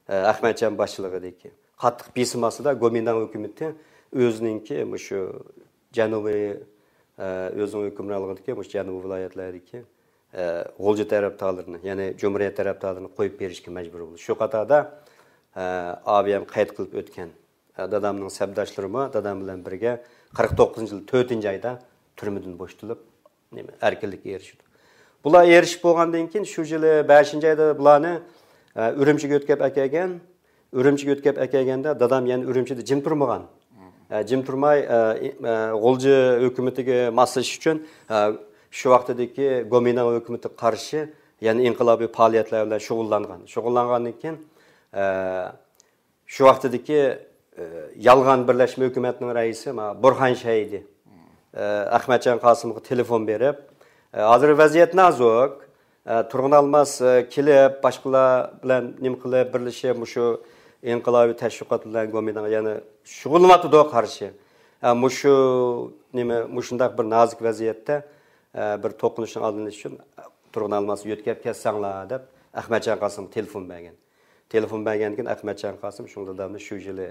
ئە، ئەخمەتجان باشچىلىقىدىكى قاتتىق بېسىم ئاستىدا گومىنداڭ ھۆكۈمىتى ئۆزىنىڭكى مۇشۇ جەنۇبىي، ئە، ئۆزىنىڭ ھۆكۈمرانلىقىدىكى مۇشۇ جەنۇبىي ۋىلايەتلەردىكى، ئە، غۇلجا تەرەپدارلىرىنى، يەنى جۇمھۇرىيەت تەرەپدارلىرىنى قويۇپ بېرىشكە مەجبۇر بولدى. شۇ قاتاردا، ئە، ئابىيەم قەيت قىلىپ ئۆتكەن، ئە، دادامنىڭ سەپداشلىرىمۇ دادام بىلەن بىرگە قىرىق توققۇزىنچى يىل تۆتىنچى ئايدا تۈرمىدىن بوشىتىلىپ، نېمە، ئەركىنلىككە ئېرىشىدۇ. بۇلار ئېرىشىپ بولغاندىن كېيىن، شۇ يىلى بەشىنچى ئايدا بۇلارنى، ئە، ئۈرۈمچىگە يۆتكەپ ئەكەلگەن. ئۈرۈمچىگە يۆتكەپ ئەكەلگەندە، دادام يەنە ئۈرۈمچىدە جىم تۇرمىغان. ئە، جىم تۇرماي، ئە، ئى-، ئە، غۇلجا ھۆكۈمىتىگە ماسلىشىش ئۈچۈن، ئە، شۇ ۋاقتىدىكى گومىنداڭ ھۆكۈمىتىگە قارشى يەنە ئىنقىلابىي پائالىيەتلەر بىلەن شۇغۇللانغان. شۇغۇللانغاندىن كېيىن، ئە، شۇ ۋاقتىدىكى، ئە، يالغان بىرلەشمە ھۆكۈمەتنىڭ رەئىسى ما بۇرھان شەھىدى، ئە، ئەخمەتجان قاسىمغا تېلېفون بېرىپ، ئە، ھازىر ۋەزىيەت نازۇك، ئە، تۇرغۇن ئالماس، ئە، كېلىپ، باشقىلار بىلەن نېمە قىلىپ، بىرلىشىپ، مۇشۇ ئىنقىلابىي تەشۋىقات بىلەن گومىنداڭغا يەنە شۇغۇللىنىۋاتىدۇ قارشى. ئە، مۇشۇ نېمە، مۇشۇنداق بىر نازۇك ۋەزىيەتتە، ئە، بىر توقۇنۇشنىڭ ئالدىنى ئېلىش ئۈچۈن، تۇرغۇن ئالماس يۆتكەپ كەتسەڭلار دەپ ئەخمەتجان قاسىمغا تېلېفون بەرگەن. تېلېفون بەرگەندىن كېيىن ئەخمەتجان قاسىم شۇڭا دادامنى شۇ يىلى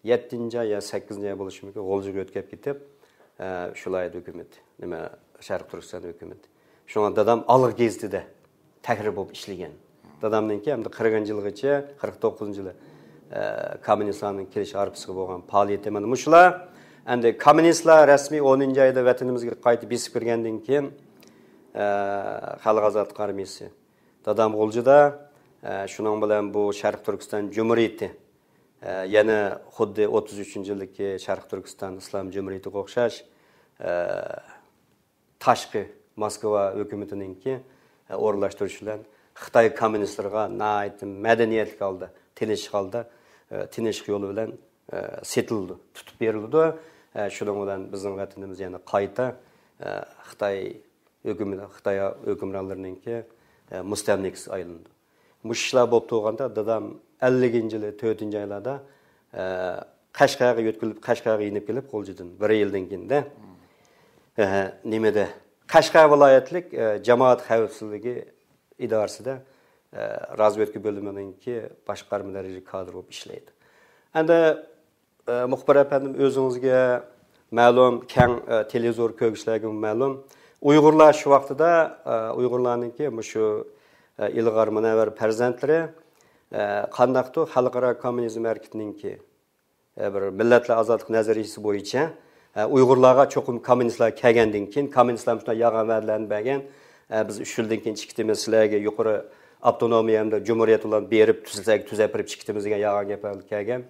يەتتىنچى ئاي يا سەككىزىنچى ئاي بولۇشى مۇمكىن، غۇلجىغا ئۆتكەپ كېتىپ، ئە، شۇ ۋىلايەت ھۆكۈمىتى، نېمە، شەرقىي تۈركىستان ھۆكۈمىتى. شۇڭا دادام ئالغا گېزىتىدە تەھرىر بولۇپ ئىشلىگەن. دادامنىڭكى ئەمدى قىرىقىنچى يىلغىچە، قىرىق توققۇزىنچى يىلى، ئە، كوممۇنىستلارنىڭ كېلىش ھارپىسىغا بولغان پائالىيىتى مانا مۇشۇلار. ئەمدى كوممۇنىستلار رەسمىي ئونىنچى ئايدا ۋەتىنىمىزگە قايتا بېسىپ كىرگەندىن كېيىن، ئە، خەلق ئازادلىق ئارمىيىسى، دادام غۇلجىدا، ئە، شۇنىڭ بىلەن بۇ شەرقىي تۈركىستان جۇمھۇرىيىتى، ئە، يەنە خۇددى ئوتتۇز ئۈچىنچى يىلدىكى شەرقىي تۈركىستان ئىسلام جۇمھۇرىيىتىگە ئوخشاش، ئە، تاشقى موسكۋا ھۆكۈمىتىنىڭكى، ئە، ئورۇنلاشتۇرۇشى بىلەن خىتاي كوممۇنىستلىرىغا ناھايىتى مەدەنىيەتلىك ھالدا، تىنچلىق ھالدا، ئە، تىنچلىق يولى بىلەن، ئە، سېتىلىدۇ، تۇتۇپ بېرىلىدۇ. ئە، شۇنىڭ بىلەن بىزنىڭ ۋەتىنىمىز يەنە قايتا، ئە، خىتاي ھۆكۈمىتى، خىتاي ھۆكۈمرانلىرىنىڭكى، ئە، مۇستەملىكىسىگە ئايلىنىدۇ. مۇشۇ ئىشلار بولۇپ تۇرغاندا دادام ئەللىكىنچى يىلى تۆتىنچى ئايلاردا، ئە، قەشقەرگە يۆتكىلىپ، قەشقەرگە يېنىپ كېلىپ غۇلجىدىن بىر يىلدىن كېيىندە، ئە، نېمىدە، قەشقەر ۋىلايەتلىك، ئە، جامائەت خەۋپسىزلىكى ئىدارىسىدە، ئە، رازۋېدكا بۆلۈمىنىڭكى باشقارما دەرىجىلىك كادىر بولۇپ ئىشلەيدۇ. ئەمدى ئە، مۇخبىر ئەپەندىم، ئۆزىڭىزگە مەلۇم، كەڭ، ئە، تېلېۋىزور كۆرگۈچىلەرگىمۇ مەلۇم. ئۇيغۇرلار شۇ ۋاقتىدا، ئە، ئۇيغۇرلارنىڭكى مۇشۇ، ئە، ئىلغار مۇنەۋۋەر پەرزەنتلىرى، ئە، قانداقتۇر خەلقئارا كوممۇنىزم ھەرىكىتىنىڭكى، ئە، بىر مىللەتلەر ئازادلىق نەزەرىيىسى بويىچە، ئە، ئۇيغۇرلارغا چوقۇم كوممۇنىستلار كەلگەندىن كېيىن، كوممۇنىستلار مۇشۇنداق يالغان ۋەدىلەرنى بەرگەن، ئە، بىز ئۈچ يىلدىن كېيىن چىقىتىمىز سىلەرگە يۇقىرى ئاپتونومىيە ھەمدە جۇمھۇرىيەت بىلەن بېرىپ، سىلەرگە تۈزەپ بېرىپ چىقىتىمىز دېگەن يالغان گەپلەر كەلگەن.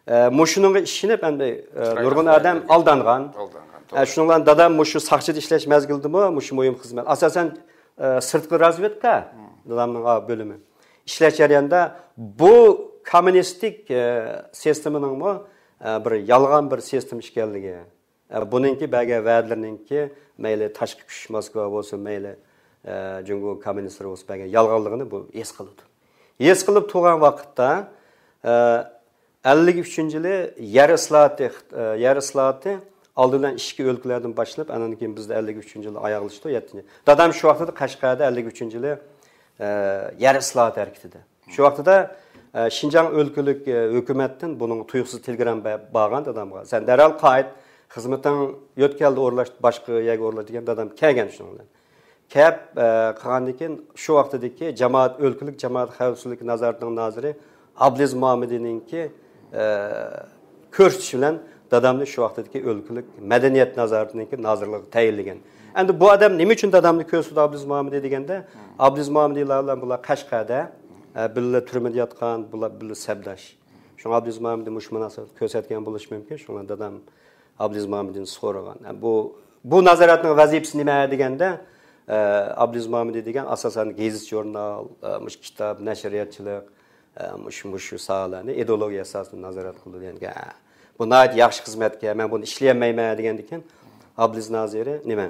ئە، مۇشۇنىڭغا ئىشىنىپ، ئەمدى، ئە، نۇرغۇن ئادەم ئالدانغان. ئالدانغان، ئە، توغرا. شۇنىڭ بىلەن دادام مۇشۇ ساقچىدا ئىشلەش مەزگىلىدىمۇ مۇشۇ مۇھىم خىزمەت. ئاساسەن، ئە، سىرتقى رازۋېدكا دادامنىڭ، ئا، بۆلۈمى. ئىشلەش جەريانىدا بۇ كوممۇنىستىك، ئە، سىستېمىنىڭمۇ، ئە، بىر يالغان بىر سىستېما ئىكەنلىكى، ئە، بۇنىڭكى بەرگەن ۋەدىلىرىنىڭكى مەيلى تاشقى كۈچ موسكۋا بولسۇن، مەيلى، ئە، جۇڭگو كوممۇنىستلىرى بولسۇن، بەرگەن يالغانلىقىنى بۇ ھېس قىلىدۇ. ھېس قىلىپ تۇرغان ۋاقىتتا، ئە، ئەللىك ئۈچىنچى يىلى يەر ئىسلاھاتى، ئە، يەر ئىسلاھاتى ئالدى بىلەن ئىچكى ئۆلكىلەردىن باشلىنىپ، ئانان كېيىن بىزدە ئەللىك ئۈچىنچى يىلى ئاياغلىشىدۇ، يەتتىنچى. دادام شۇ ۋاقتىدا قەشقەردە ئەللىك ئۈچىنچى يىلى، ئە، يەر ئىسلاھاتى ھەرىكىتىدە. شۇ ۋاقتىدا، ئە، شىنجاڭ ئۆلكىلىك، ئە، ھۆكۈمەتتىن بۇنىڭ تۇيۇقسىز تېلېگرامما بە-، بارغان دادامغا. «سەن دەرھال قايت، خىزمىتىڭ يۆتكەلدى، ئورۇنلاشتى، باشقا يەرگە ئورۇنلاشتى» دېگەن. دادام كەلگەن شۇنىڭ بىلەن. كەپ، ئە، قالغاندىن كېيىن شۇ ۋاقتىدىكى جامائەت، ئۆلكىلىك جامائەت خەۋپسىزلىكى نازارىتىنىڭ نازىرى ئابلىز مامىدىنىڭكى، ئە، كۆرسىتىشى بىلەن دادامنى شۇ ۋاقتىدىكى ئۆلكىلىك مەدەنىيەت نازارىتىنىڭكى نازىرلىقىغا تەيىنلىگەن. ئەمدى بۇ ئادەم نېمە ئۈچۈن دادامنى كۆرسىتىدۇ ئابلىز مامىدى دېگەندە، ئابلىز مامىدىلار بىلەن بۇلار قەشقەردە، ئە، بىللە تۈرمىدە ياتقان، بۇلار بىللە سەپداش. شۇڭا ئابلىز مامىدى مۇشۇ مۇناسىۋەت كۆرسەتكەن بولۇشى مۇمكىن. شۇڭا دادام ئابلىز مامىدىنى سورىغان. بۇ، بۇ نازارەتنىڭ ۋەزىپىسى نېمە دېگەندە، ئە، ئابلىز مامىدى دېگەن ئاساسەن گېزىت-ژۇرنال، ئە، مۇشۇ كىتاب، نەشرىياتچىلىق، ئە، مۇشۇ، مۇشۇ ساھەلەرنى ئىدېئولوگىيە ئاساسىدا نازارەت قىلىدۇ دېگەن. «ھە، بۇ ناھايىتى ياخشى خىزمەتكەن، مەن بۇنى ئىشلىيەلمەيمەن» دېگەندىكىن، ئابلىز نازىرى، نېمە؟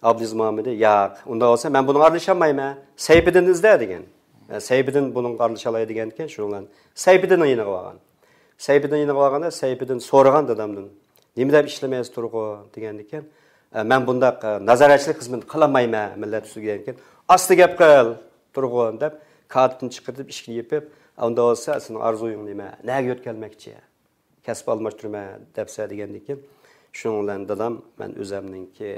ئابلىز مامىدى، «ياق، ئۇنداق بولسا مەن بۇنىڭغا ئارىلىشالمايمەن، سەيپىدىننى ئىزدە» دېگەن. ئە، سەيپىدىن بۇنىڭغا ئارىلىشالاي دېگەنكەن، شۇنىڭ بىلەن سەيپىدىننىڭ يېنىغا بارغان. سەيپىدىن يېنىغا بارغاندا، سەيپىدىن سورىغان دادامدىن، «نېمە دەپ ئىشلىمەيسىز تۇرغۇن؟» دېگەندىكىن، «ئە، مەن بۇنداق، ئە، نازارەتچىلىك خىزمىتىنى قىلالمايمەن مىللەت ئۈستىگە» دېگەنكەن، «ئاستا گەپ قىل، تۇرغۇن» دەپ، كارتىنى چىقىرتىپ، ئىشىكنى يېپىپ، «ئە، ئۇنداق بولسا، سېنىڭ ئارزۇيۇڭ نېمە؟ نەگە يۆتكەلمەكچى؟ كەسىپ ئالماشتۇرىمەن» دەپسە دېگەندىكىن، شۇنىڭ بىلەن دادام، مەن ئۆزەمنىڭكى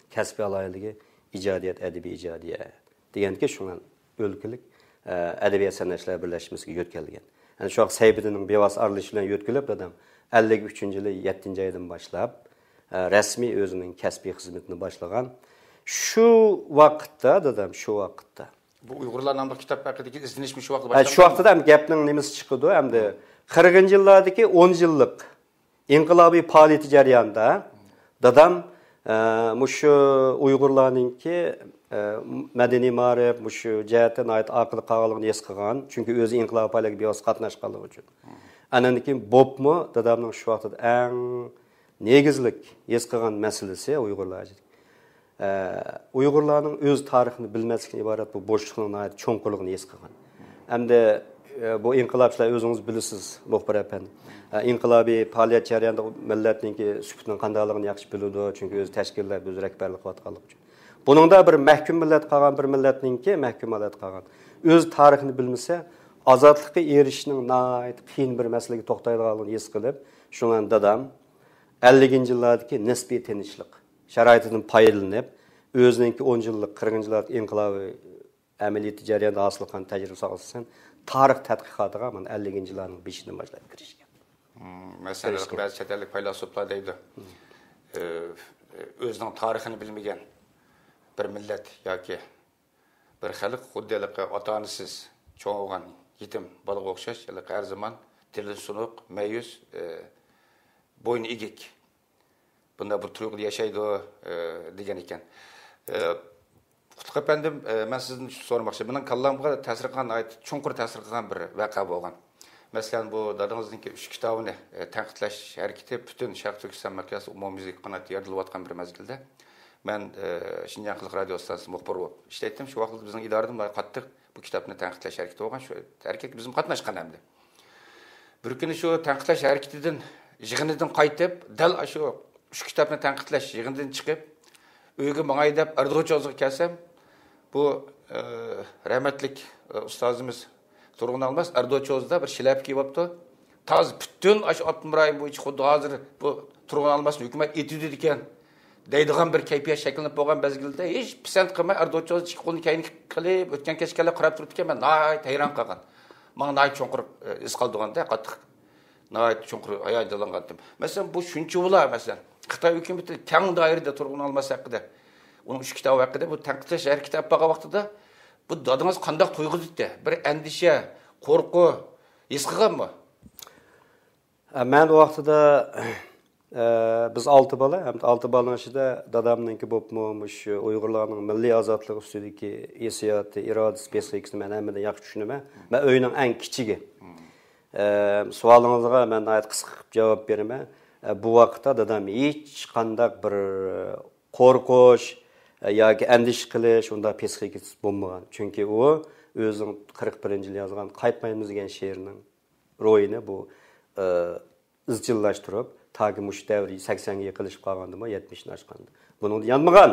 كەسپىي ئالاھىدىلىكى ئىجادىيەت، ئەدەبىي ئىجادىيەت دېگەنكى، شۇڭا ئۆلكىلىك، ئە، ئەدەبىيات سەنئەتچىلەر بىرلەشمىسىگە يۆتكەلگەن. يەنى شۇ ۋاقىت سەيپىدىننىڭ بىۋاسىتە ئارىلىشىشى بىلەن يۆتكىلىپ، دادام ئەللىك ئۈچىنچى يىلى يەتتىنچى ئايدىن باشلاپ، ئە، رەسمىي ئۆزىنىڭ كەسپىي خىزمىتىنى باشلىغان. شۇ ۋاقىتتا، دادام، شۇ ۋاقىتتا. بۇ ئۇيغۇرلار ناملىق كىتاب ھەققىدىكى ئىزدىنىشمۇ شۇ ۋاقىتتا ھە، باشلانغان. شۇ ۋاقىتتا ھەم گەپنىڭ نېمىسى چىقىدۇ، ئەمدى قىرىقىنچى يىللاردىكى ئون يىللىق ئىنقىلابىي پائالىيىتى جەريانىدا دادام، ئە، مۇشۇ ئۇيغۇرلارنىڭكى، ئە، مەدەنىي مائارىپ مۇشۇ جەھەتتە ناھايىتى ئارقىدا قالغانلىقىنى ھېس قىلغان. چۈنكى ئۆزى ئىنقىلابىي پائالىيەتكە بىۋاسىتە قاتناشقانلىقى ئۈچۈن. ئاندىن كېيىن بوپمۇ دادامنىڭ شۇ ۋاقىتتا ئەڭ نېگىزلىك ھېس قىلغان مەسىلىسى ئۇيغۇرلار. ئە، ئۇيغۇرلارنىڭ ئۆز تارىخىنى بىلمەسلىكتىن ئىبارەت بۇ بوشلۇقنىڭ ناھايىتى چوڭقۇرلۇقىنى ھېس قىلغان. ئەمدى، ئە، بۇ ئىنقىلابچىلار ئۆزىڭىز بىلىسىز، مۇخبىر ئەپەندى. ئە، ئىنقىلابىي پائالىيەت جەريانىدا مىللەتنىڭكى سۈپىتىنىڭ قانداقلىقىنى ياخشى بىلىدۇ، چۈنكى ئۆزى تەشكىللەپ، ئۆزى رەھبەرلىك قىلىۋاتقانلىقى ئۈچۈن. بۇنىڭدا بىر مەھكۇم مىللەت قالغان، بىر مىللەتنىڭكى مەھكۇم ھالەت قالغان. ئۆز تارىخىنى بىلمىسە، ئازادلىققا ئېرىشىشنىڭ ناھايىتى قىيىن بىر مەسىلىگە توختايدىغانلىقىنى ھېس قىلىپ، شۇڭا دادام ئەللىكىنچى يىللاردىكى نىسپىي تىنچلىق شارائىتىدىن پايدىلىنىپ، ئۆزىنىڭكى ئون يىللىق، قىرىقىنچى يىللاردىكى ئىنقىلابىي ئەمەلىيىتى جەريانىدا ھاسىل قىلغان تەجرىبىسىگە ئاساسەن، تارىخ تەتقىقاتىغا مانا ئەللىكىنچى يىللارنىڭ بېشىدىن باشلاپ كىرىشكەن. مم، مەسىلەن، كىرىشكەن. بەزى چەت ئەللىك پەيلاسوپلار دەيدۇ، ئۆ، ئۆزىنىڭ تارىخىنى بىلمىگەن بىر مىللەت ياكى بىر خەلق خۇددى ھېلىقى ئاتا-ئانىسىز چوڭ بولغان يېتىم بالىغا ئوخشاش، ھېلىقى ھەر زامان دىلى سۇنۇق، مەيۈس، ئە، بوينى ئېگىك، بۇنداق بىر تۇيغۇدا ياشايدۇ، ئە، دېگەن ئىكەن. ئە، قۇتلۇق ئەپەندىم، ئە، مەن سىزدىن شۇ سورىماقچى. مېنىڭ كاللامغا تەسىر قىلغان، ناھايىتى چوڭقۇر تەسىر قىلغان بىر ۋەقە بولغان. مەسىلەن، بۇ دادىڭىزنىڭكى ئۈچ كىتابىنى، ئە، تەنقىدلەش ھەرىكىتى پۈتۈن شەرقىي تۈركىستان مىقياسىدا ئومۇميۈزلۈك قانات يارىتىلىۋاتقان بىر مەزگىلدە، مەن، ئە، شىنجاڭ خەلق رادىيو ئىستانسىسىدا مۇخبىر بولۇپ ئىشلەيتتىم. شۇ ۋاقىتتا بىزنىڭ ئىدارىدىن قاتتىق بۇ كىتابنى تەنقىدلەش ھەرىكىتى بولغان، شۇ ھەرىكەتكە بىزمۇ قاتناشقان ئەمدى. بىر كۈنى شۇ تەنقىدلەش ھەرىكىتىدىن، يىغىنىدىن قايتىپ، دەل ئاشۇ ئۈچ كىتابنى تەنقىدلەش يىغىنىدىن چىقىپ، ئۆيگە ماڭاي دەپ ئەردوچوزغا كەلسەم، بۇ، ئە، رەھمەتلىك، ئە، ئۇستازىمىز تۇرغۇن ئالماس ئەردوچوزدا بىر شىلەپە كىيىۋاپتۇ. تازا پۈتۈن ئاشۇ ئاپتونوم رايون بويىچە خۇددى ھازىر بۇ تۇرغۇن ئالماسنى ھۆكۈمەت ئېتىۋېتىدىكەن دەيدىغان بىر كەيپىيات شەكىللىنىپ بولغان مەزگىلدە ھېچ پىسەنت قىلماي ئەردوچوز ئىككى قولىنى كەينىگە قىلىپ ئۆتكەن كەچكەنلەر قاراپ تۇرۇپتىكەن. مەن ناھايىتى ھەيران قالغان. ماڭا ناھايىتى چوڭقۇر، ئە، ھېس قالدۇرغاندا قاتتىق. ناھايىتى چوڭقۇر ھاياجانلانغانتىم. مەسىلەن، بۇ شۇنچە بولا، مەسىلەن، خىتاي ھۆكۈمىتى كەڭ دائىرىدە تۇرغۇن ئالماس ھەققىدە، ئۇنىڭ ئۈچ كىتابى ھەققىدە بۇ تەنقىدلەش ھەرىكىتى ئېلىپ بارغان ۋاقتىدا، بۇ دادىڭىز قانداق تۇيغۇ تۇتتى؟ بىر ئەندىشە، قورقۇ ھېس قىلغانمۇ؟ ئە، مەن ئۇ ۋاقتىدا، ئە، بىز ئالتە بالا، ھەم ئالتە بالىنىڭ ئىچىدە دادامنىڭكى بولۇپمۇ مۇشۇ ئۇيغۇرلارنىڭ مىللىي ئازادلىق ئۈستىدىكى ھېسسىياتى، ئىرادىسى، پىسخىكىسىنى مەن ھەممىدىن ياخشى چۈشىنىمەن. مەن ئۆينىڭ ئەڭ كىچىكى. ئە، سوئالىڭىزغا مەن ناھايىتى قىسقا قىلىپ جاۋاب بېرىمەن. ئە، بۇ ۋاقىتتا دادام ھېچقانداق بىر قورقۇش، ئە، ياكى ئەندىشە قىلىش، ئۇنداق پىسخىكىسى بولمىغان. چۈنكى ئۇ ئۆزىنىڭ قىرىق بىرىنچى يىلى يازغان قايتمايمىز دېگەن شېئىرىنىڭ روھىنى بۇ، ئە، ئىزچىللاشتۇرۇپ، تاكى مۇشۇ دەۋر سەكسەنگە يېقىنلىشىپ قالغاندىمۇ، يەتمىشتىن ئاشقاندا. بۇنىڭدا يانمىغان.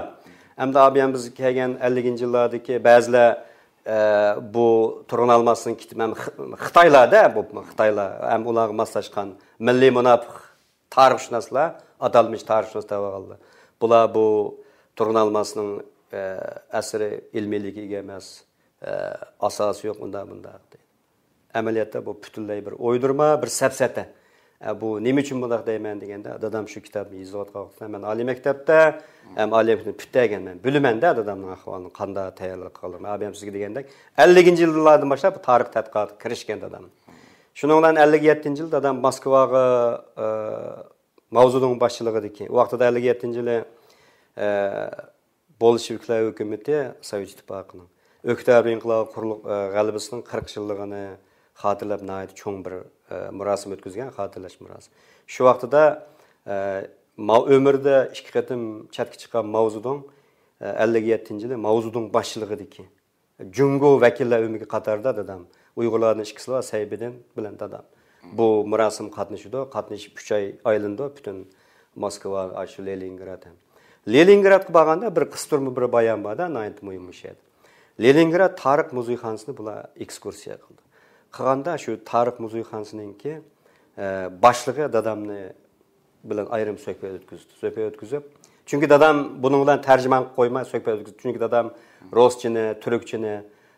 ئەمدى ئابىيان بىز كەلگەن ئەللىكىنچى يىللاردىكى بەزىلەر، ئە، بۇ تۇرغۇن ئالماسنىڭ كىتابى ھەم خ-، خىتايلار-دە، بۇ خىتايلار ھەم ئۇلارغا ماسلاشقان مىللىي مۇناپىق تارىخشۇناسلار، ئاتالمىش تارىخشۇناس دەۋالغانلار. بۇلار بۇ تۇرغۇن ئالماسنىڭ، ئە، ئەسىرى ئىلمىيلىككە ئىگە ئەمەس، ئە، ئاساسى يوق، ئۇنداق، بۇنداق دەيدۇ. ئەمەلىيەتتە بۇ پۈتۈنلەي بىر ئويدۇرما، بىر سەپسەتە. ئە، بۇ نېمە ئۈچۈن بۇنداق دەيمەن دېگەندە، دادام شۇ كىتابنى يېزىۋاتقان ۋاقتىدا مەن ئالىي مەكتەپتە، ھەم ئالىي مەكتەپنى پۈتتۈرگەن، مەن بىلىمەن-دە دادامنىڭ ئەھۋالىنى، قانداق تەييارلىق قىلغانلىقىنى. ئابىيام سىزگە دېگەندەك، ئەللىكىنچى يىللاردىن باشلاپ تارىخ تەتقىقاتىغا كىرىشكەن دادام. شۇنىڭ بىلەن ئەللىك يەتتىنچى يىلى دادام موسكۋاغا، ئە، ماۋزېدۇڭ باشچىلىقىدىكى، ۋاقتىدا ئەللىك يەتتىنچى يىلى، ئە، بولشېۋىكلار ھۆكۈمىتى، سوۋېت ئىتتىپاقىنىڭ ئۆكتەبىر ئىنقىلابى قۇرۇلۇق-، ئە، غەلىبىسىنىڭ قىرىق يىللىقىنى خاتىرىلەپ ناھايىتى چوڭ بىر، ئە، مۇراسىم ئۆتكۈزگەن، خاتىرىلەش مۇراسىمى. شۇ ۋاقتىدا، ئە، ماۋ-، ئۆمرىدە ئىككى قېتىم چەتكە چىققان ماۋزېدۇڭ، ئە، ئەللىك يەتتىنچى يىلى ماۋزېدۇڭ باشچىلىقىدىكى جۇڭگو ۋەكىللەر ئۆمىكى قاتارىدا دادام، ئۇيغۇرلاردىن ئىككىسى بار، سەيپىدىن بىلەن دادام. بۇ مۇراسىم قاتنىشىدۇ، قاتنىشىپ ئۈچ ئاي ئايلىنىدۇ، پۈتۈن موسكۋا، ئاشۇ لېنىنگراد ھەم. لېنىنگرادقا بارغاندا بىر قىستۇرما بىر بايان بار-دە، ناھايىتى مۇھىم بۇ شەھەردە. لېنىنگراد تارىخ مۇزېيخانىسىنى بۇلار ئېكسكۇرسىيە قىلدى. قىلغاندا شۇ تارىخ مۇزېيخانىسىنىڭكى، ئە، باشلىقى دادامنى بىلەن ئايرىم سۆھبەت ئۆتكۈزدى. سۆھبەت ئۆتكۈزۈپ، چۈنكى دادام بۇنىڭ بىلەن تەرجىمان قىلىپ قويماي سۆھبەت ئۆتكۈزدى. چۈنكى دادام رۇسچىنى، تۈركچىنى،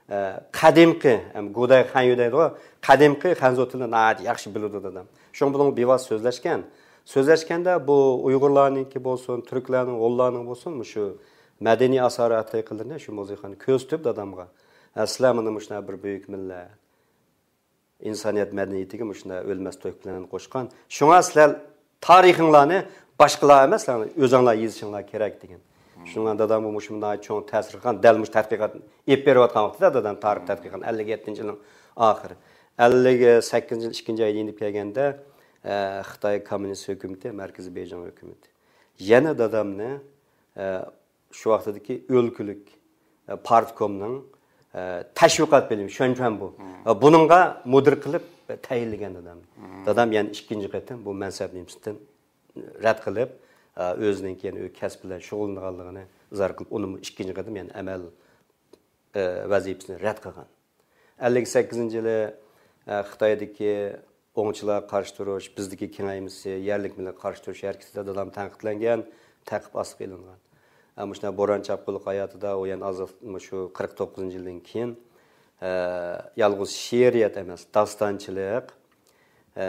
ئە، قەدىمكى، ھەم گۇدەي خەنيۈ دەيدىغۇ، قەدىمكى خەنزۇ تىلىنى ناھايىتى ياخشى بىلىدۇ دادام. شۇڭا بۇنىڭ بىۋاسىتە سۆزلەشكەن. سۆزلەشكەندە بۇ ئۇيغۇرلارنىڭكى بولسۇن، تۈركلەرنىڭ، ھونلارنىڭ بولسۇن، مۇشۇ مەدەنىي ئاسارەت ھەقىقىلىرىنى شۇ مۇزېيخانا كۆرسىتىپ دادامغا، ھە، سىلەر مانا مۇشۇنداق بىر بۈيۈك مىللەت. ئىنسانىيەت مەدەنىيىتىگە مۇشۇنداق ئۆلمەس تۆھپىلەرنى قوشقان. شۇڭا سىلەر تارىخىڭلارنى باشقىلار ئەمەس، ئۆزۈڭلار يېزىشىڭلار كېرەك دېگەن. شۇڭا دادامغا مۇشۇ ناھايىتى چوڭ تەسىر قىلغان، دەل مۇشۇ تەتقىقات ئېلىپ بېرىۋاتقان ۋاقتىدا دادام تارىخ تەتقىقاتىنى ئەللىك يەتتىنچى يىلنىڭ ئاخىرى. ئەللىك سەككىزىنچى يىل ئىككىنچى ئايدا يېنىپ كەلگەندە، ئە، خىتاي كوممۇنىست ھۆكۈمىتى، مەركىزىي بېيجىڭ ھۆكۈمىتى يەنە دادامنى، ئە، شۇ ۋاقتىدىكى ئۆلكىلىك، ئە، پارتكومنىڭ، ئە، تەشۋىقات بۆلۈمى، شۇەنچۈەنبۇ. ئە، بۇنىڭغا مۇدىر قىلىپ تەيىنلىگەن دادام. دادام يەنە ئىككىنچى قېتىم بۇ مەنسەپنى نېمىسىدىن رەت قىلىپ، ئە، ئۆزىنىڭكى يەنە ئۆي كەسپى بىلەن شۇغۇللىنىدىغانلىقىنى ئىزھار قىلىپ، ئۇنىمۇ ئىككىنچى قېتىم يەنە ئەمەل، ئە، ۋەزىپىسىنى رەت قىلغان. ئەللىك سەككىزىنچى يىلى، ئە، خىتايدىكى ئوڭچىلارغا قارشى تۇرۇش، بىزدىكى كېڭەيمىسى، يەرلىك مىللەتكە قارشى تۇرۇش ھەرىكىتىدە دادام تەنقىدلەنگەن، تەقىپ ئاستىغا ئېلىنغان. ئە، مۇشۇنداق بوران چاپقۇنلۇق ھاياتىدا ئۇ يەنە ئازاد، مۇشۇ قىرىق توققۇزىنچى يىلدىن كېيىن، ئە، يالغۇز شېئىرىيەت ئەمەس، داستانچىلىق، ئە،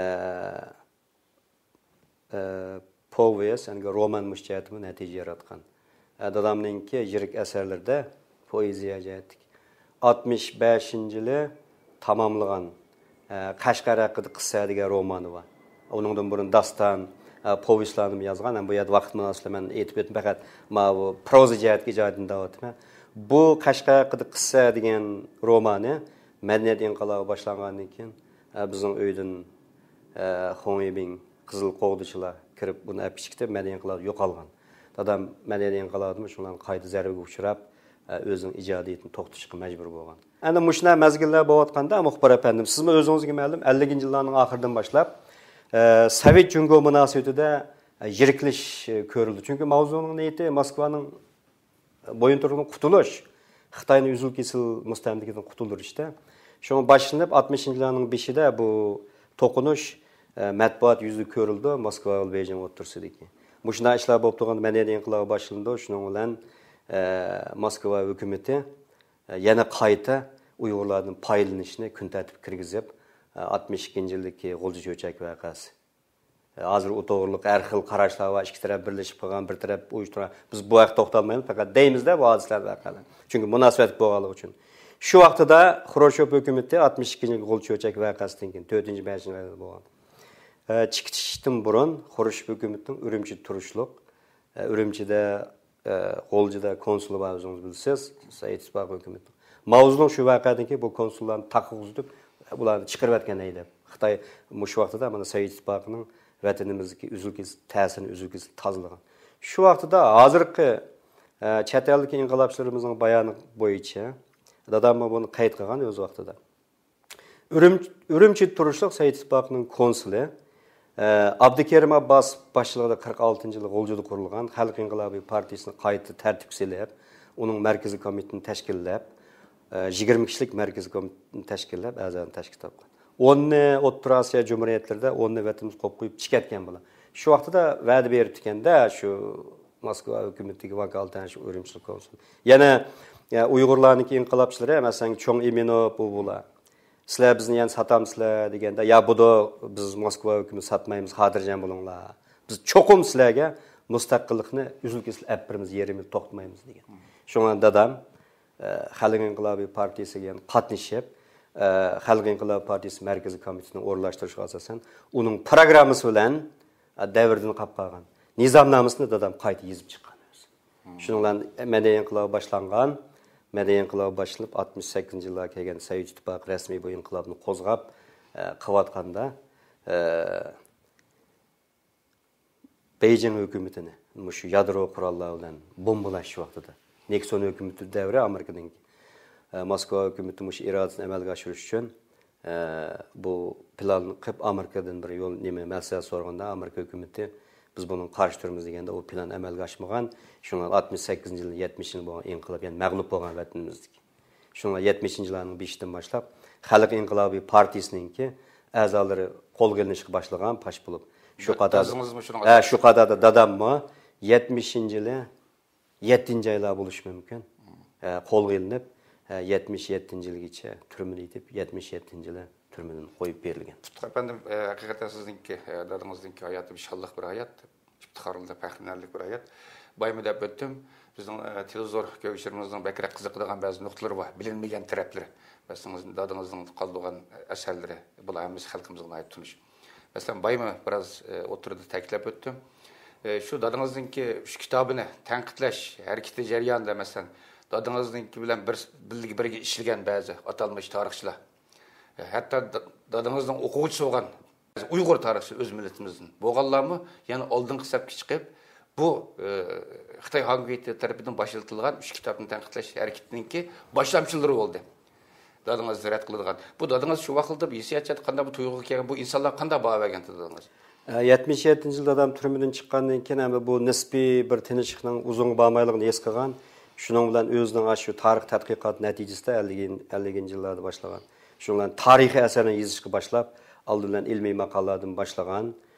ئە، پوۋېست، يەنى رومان مۇشۇ جەھەتتىمۇ نەتىجە ياراتقان. ئە، دادامنىڭكى يىرىك ئەسەرلىرىدە پوئېزىيە جەھەتتىكى. ئاتمىش بەشىنچى يىلى تاماملىغان، ئە، قەشقەر ھەققىدە قىسسە دېگەن رومانى بار. ئۇنىڭدىن بۇرۇن داستان، ئە، پوۋېستلارنىمۇ يازغان. ھەم بۇ يەردە ۋاقىت مۇناسىۋىتى بىلەن مەن ئېيتىپ ئۆتتۈم، پەقەت ماۋۇ پروزا جەھەتتىكى ئىجادىيىتىنى دەۋاتىمەن. بۇ قەشقەر ھەققىدە قىسسە دېگەن رومانى مەدەنىيەت ئىنقىلابى باشلانغاندىن كېيىن، ئە، بىزنىڭ ئۆيدىن ئە، خۇڭ يىبىڭ قىزىل قوغدىچىلار كىرىپ بۇنى ئەپ كېتىپ، مەدەنىي ئىنقىلاب يوقالغان. دادام مەدەنىي ئىنقىلابىمۇ شۇنىڭ قايتا زەربىگە ئۇچراپ، ئە، ئۆزىنىڭ ئىجادىيىتىنى توختىتىشقا مەجبۇر بولغان. ئەنە مۇشۇنداق مەزگىللەر بولۇۋاتقاندا، مۇخبىر ئەپەندىم، سىزمۇ ئۆزىڭىزگە مەلۇم، ئەللىكىنچى يىللارنىڭ ئاخىرىدىن باشلاپ، ئە، سوۋېت جۇڭگو مۇناسىۋىتىدە، ئە، يىرىكلىش، ئە، كۆرۈلدى. چۈنكى ماۋزۇنىڭ نىيىتى موسكۋانىڭ بويۇنتۇرۇقتىن قۇتۇلۇش، خىتاينى ئۈزۈل-كېسىل مۇستەملىكىدىن قۇتۇلدۇرۇشتا. شۇڭا باشلىنىپ، ئاتمىشىنچى يىللارنىڭ بېشىدا بۇ توقۇنۇش، ئە، مەتبۇئات يۈزىدە كۆرۈلىدۇ، موسكۋا ۋە بېيجىڭ ئوتتۇرىسىدىكى. مۇشۇنداق ئىشلار بولۇپ تۇرغاندا مەدەنىيەت ئىنقىلابى باشلىنىدۇ. شۇنىڭ بىلەن، ئە، موسكۋا ھۆكۈمىتى، ئە، يەنە قايتا ئۇيغۇرلاردىن پايدىلىنىشنى كۈن تەرتىپكە كىرگۈزۈپ، ئە، ئاتمىش ئىككىنچى يىلدىكى غۇلجا چۆچەك ۋەقەسى. ھازىر ئۇ توغرىلىق ھەر خىل قاراشلار بار، ئىككى تەرەپ بىرلىشىپ قالغان، بىر تەرەپ ئۇيۇشتۇرغان. بىز بۇ ھەقتە توختالمايمىز، پەقەت دەيمىزدە بۇ ھادىسىلەر ۋەقەلەر. چۈنكى مۇناسىۋەتلىك بولغانلىقى ئۈچۈن. شۇ ۋاقتىدا خرۇشچوف ھۆكۈمىتى ئاتمىش ئىككىنچى يىلى غۇلجا چۆچەك ۋەقەسىدىن كېيىن، تۆتىنچى، بەشىنچى ئايدا بولغان. ئە، چېكىتىشتىن بۇرۇن خرۇشچوف ھۆكۈمىتىنىڭ ئۈرۈمچىدە تۇرۇشلۇق، ئە، ئۈرۈمچىدە ئە، غۇلجىدا كونسۇلى بار، ئۆزىڭىز بىلىسىز، سوۋېت ئىتتىپاقى ھۆكۈمىتى. ماۋزۇنىڭ شۇ ۋەقەدىن كېيىن بۇ كونسۇللارنى تاقىغا ئۇزىتىپ، بۇلارنى چىقىرىۋەتكەن ھەيدەپ. خىتاي مۇشۇ ۋاقتىدا مانا سوۋېت ئىتتىپاقىنىڭ ۋەتىنىمىزدىكى ئۈزۈل-كېسىل تەسىرىنى ئۈزۈل-كېسىل تازىلىغان. شۇ ۋاقتىدا ھازىرقى، ئە، چەت ئەلدىكى ئىنقىلابچىلىرىمىزنىڭ بايانى بويىچە، داداممۇ بۇنى قەيت قىلغان ئۆز ۋاقتىدا. ئۈرۈم-، ئۈرۈمچىدە تۇرۇشلۇق سوۋېت ئىتتىپاقىنىڭ كونسۇلى، ئە، ئابدۇكېرىم ئابباس باشچىلىقىدا قىرىق ئالتىنچى يىلى غۇلجىدا قۇرۇلغان خەلق ئىنقىلابى پارتىيىسىنى قايتا تەرتىپكە سېلىپ، ئۇنىڭ مەركىزىي كومىتېتىنى تەشكىللەپ، ئە، يىگىرمە كىشىلىك مەركىزىي كومىتېتنى تەشكىللەپ، ئەزالارنى تەشكىل تاپقان. ئوننى ئوتتۇرا ئاسىيا جۇمھۇرىيەتلىرىدە، ئوننى ۋەتىنىمىزگە قويۇپ كېتىشكەن بۇلار. شۇ ۋاقتىدا ۋەدە بېرىپتىكەن-دە، شۇ موسكۋا ھۆكۈمىتىگە ۋاكالىتەن شۇ ئۈرۈمچىلىك كونسۇل. يەنە، يا، ئۇيغۇرلارنىڭكى ئىنقىلابچىلىرى، مەسىلەن، چوڭ ئىمىنوف، بۇ، بۇلار. سىلەر بىزنى يەنە ساتامسىلەر دېگەندە، يا، بۇدۇ، بىز موسكۋا ھۆكۈمىتى ساتمايمىز، خاتىرجەم بولۇڭلار. بىز چوقۇم سىلەرگە مۇستەقىللىقنى ئۈزۈل-كېسىل ئەپ بېرىمىز، يېرىم يىل توختىمايمىز دېگەن. شۇڭا دادام، ئە، خەلق ئىنقىلابى پارتىيىسىگە يەنە قاتنىشىپ، ئە، خەلق ئىنقىلابى پارتىيىسى مەركىزىي كومىتېتىنىڭ ئورۇنلاشتۇرۇشىغا ئاساسەن، ئۇنىڭ پىروگراممىسى بىلەن، ئە، دەۋردىن قاپ قالغان نىزامنامىسىنى دادام قايتا يېزىپ چىققان ئۆزى. شۇنىڭ بىلەن مەدەنىيەت ئىنقىلابى باشلانغان. مەدەنىيەت ئىنقىلابى باشلىنىپ، ئاتمىش سەككىزىنچى يىللارغا كەلگەندە سوۋېت ئىتتىپاقى رەسمىي بۇ ئىنقىلابنى قوزغاپ، ئە، قىلىۋاتقاندا، ئە، بېيجىڭ ھۆكۈمىتىنى مۇشۇ يادرو قوراللار بىلەن بومبىلاش شۇ ۋاقتىدا. نىكسون ھۆكۈمىتى دەۋرى ئامېرىكىنىڭكى. ئە، موسكۋا ھۆكۈمىتى مۇشۇ ئىرادىسىنى ئەمەلگە ئاشۇرۇش ئۈچۈن، ئە، بۇ پىلاننى قىلىپ، ئامېرىكىدىن بىر يول، نېمە، مەسلىھەت سورىغاندا، ئامېرىكا ھۆكۈمىتى، «بىز بۇنىڭغا قارشى تۇرىمىز» دېگەندە، ئۇ پىلان ئەمەلگە ئاشمىغان. شۇڭا ئاتمىش سەككىزىنچى يىل، يەتمىشىنچى يىل بولغان ئىنقىلاب، يەنى مەغلۇپ بولغان ۋەتىنىمىزدىكى. شۇڭا يەتمىشىنچى يىللارنىڭ بېشىدىن باشلاپ، خەلق ئىنقىلابى پارتىيىسىنىڭكى ئەزالىرى قولغا ئېلىنىشقا باشلىغان پاش بولۇپ، شۇ قاتاردا، دادىڭىزمۇ شۇنىڭغا ھە، شۇ قاتاردا داداممۇ يەتمىشىنچى يىلى يەتتىنچى ئايلار بولۇشى مۇمكىن. ھە، قولغا ئېلىنىپ، ھە، يەتمىش يەتتىنچى يىلىگىچە تۈرمىدە يېتىپ، يەتمىش يەتتىنچى يىلى تۈرمىدىن قويۇپ بېرىلگەن. ئەپەندىم، ئە، ھەقىقەتەن سىزنىڭكى، ئە، دادىڭىزنىڭكى ھاياتى بىر شانلىق بىر ھايات. ئىپتىخارلىنىپ، پەخىرلىنەرلىك بىر ھايات. بايىمۇ دەپ ئۆتتۈم. بىزنىڭ، ئە، تېلېۋىزور كۆرگۈچىلىرىمىزنىڭ بەكرەك قىزىقىدىغان بەزى نۇقتىلىرى بار. بىلىنمىگەن تەرەپلىرى. مەسىلەن، دادىڭىزنىڭ قالدۇرغان ئەسەرلىرى. بۇلار ھەممىسى خەلقىمىزگە ناھايىتى تونۇش. مەسىلەن، بايىمۇ بىراز، ئە، ئوتتۇرىدا تەكىتلەپ ئۆتتۈم. ئە، شۇ دادىڭىزنىڭكى ئۈچ كىتابىنى تەنقىدلەش ھەرىكىتى جەريانىدا، مەسىلەن، دادىڭىزنىڭكى بىلەن بىر، بىللە بىرگە ئىشلىگەن بەزى ئاتالمىش تارىخچىلار. ھەتتا دا-، دادىڭىزنىڭ ئوقۇغۇچىسى بولغان ئۇيغۇر تارىخچى ئۆز مىللىتىمىزدىن بولغانلارمۇ يەنە ئالدىنقى سەپكە چىقىپ، بۇ، ئى، خىتاي ھاڭگۈيتى تەرىپىدىن باشلىتىلغان ئۈچ كىتابنى تەنقىدلەش ھەرىكىتىنىڭكى باشلامچىلىرى بولدى. دادىڭىز رەت قىلىدىغان. بۇ دادىڭىز شۇ ۋاقىتتا ھېسسىياتچان قانداق بىر تۇيغۇغا كەلگەن، بۇ ئىنسانلارغا قانداق باھا بەرگەنتى دادىڭىز؟ ئە، يەتمىش يەتتىنچى يىل دادام تۈرمىدىن چىققاندىن كېيىن، ھەم بۇ نىسپىي بىر تىنچلىقنىڭ ئۇزۇنغا بارمايدىغىنىنى ھېس قىلغان. شۇنىڭ بىلەن ئۆزىنىڭ ئاشۇ تارىخ تەتقىقات نەتىجىسىدە ئەللىك، ئەللىكىنچى يىللاردا باشلىغان. شۇنىڭ بىلەن تارىخىي ئەسەرنى يېزىشقا باشلاپ، ئالدى بىلەن ئىلمىي ماقالىلەردىن باشلىغان.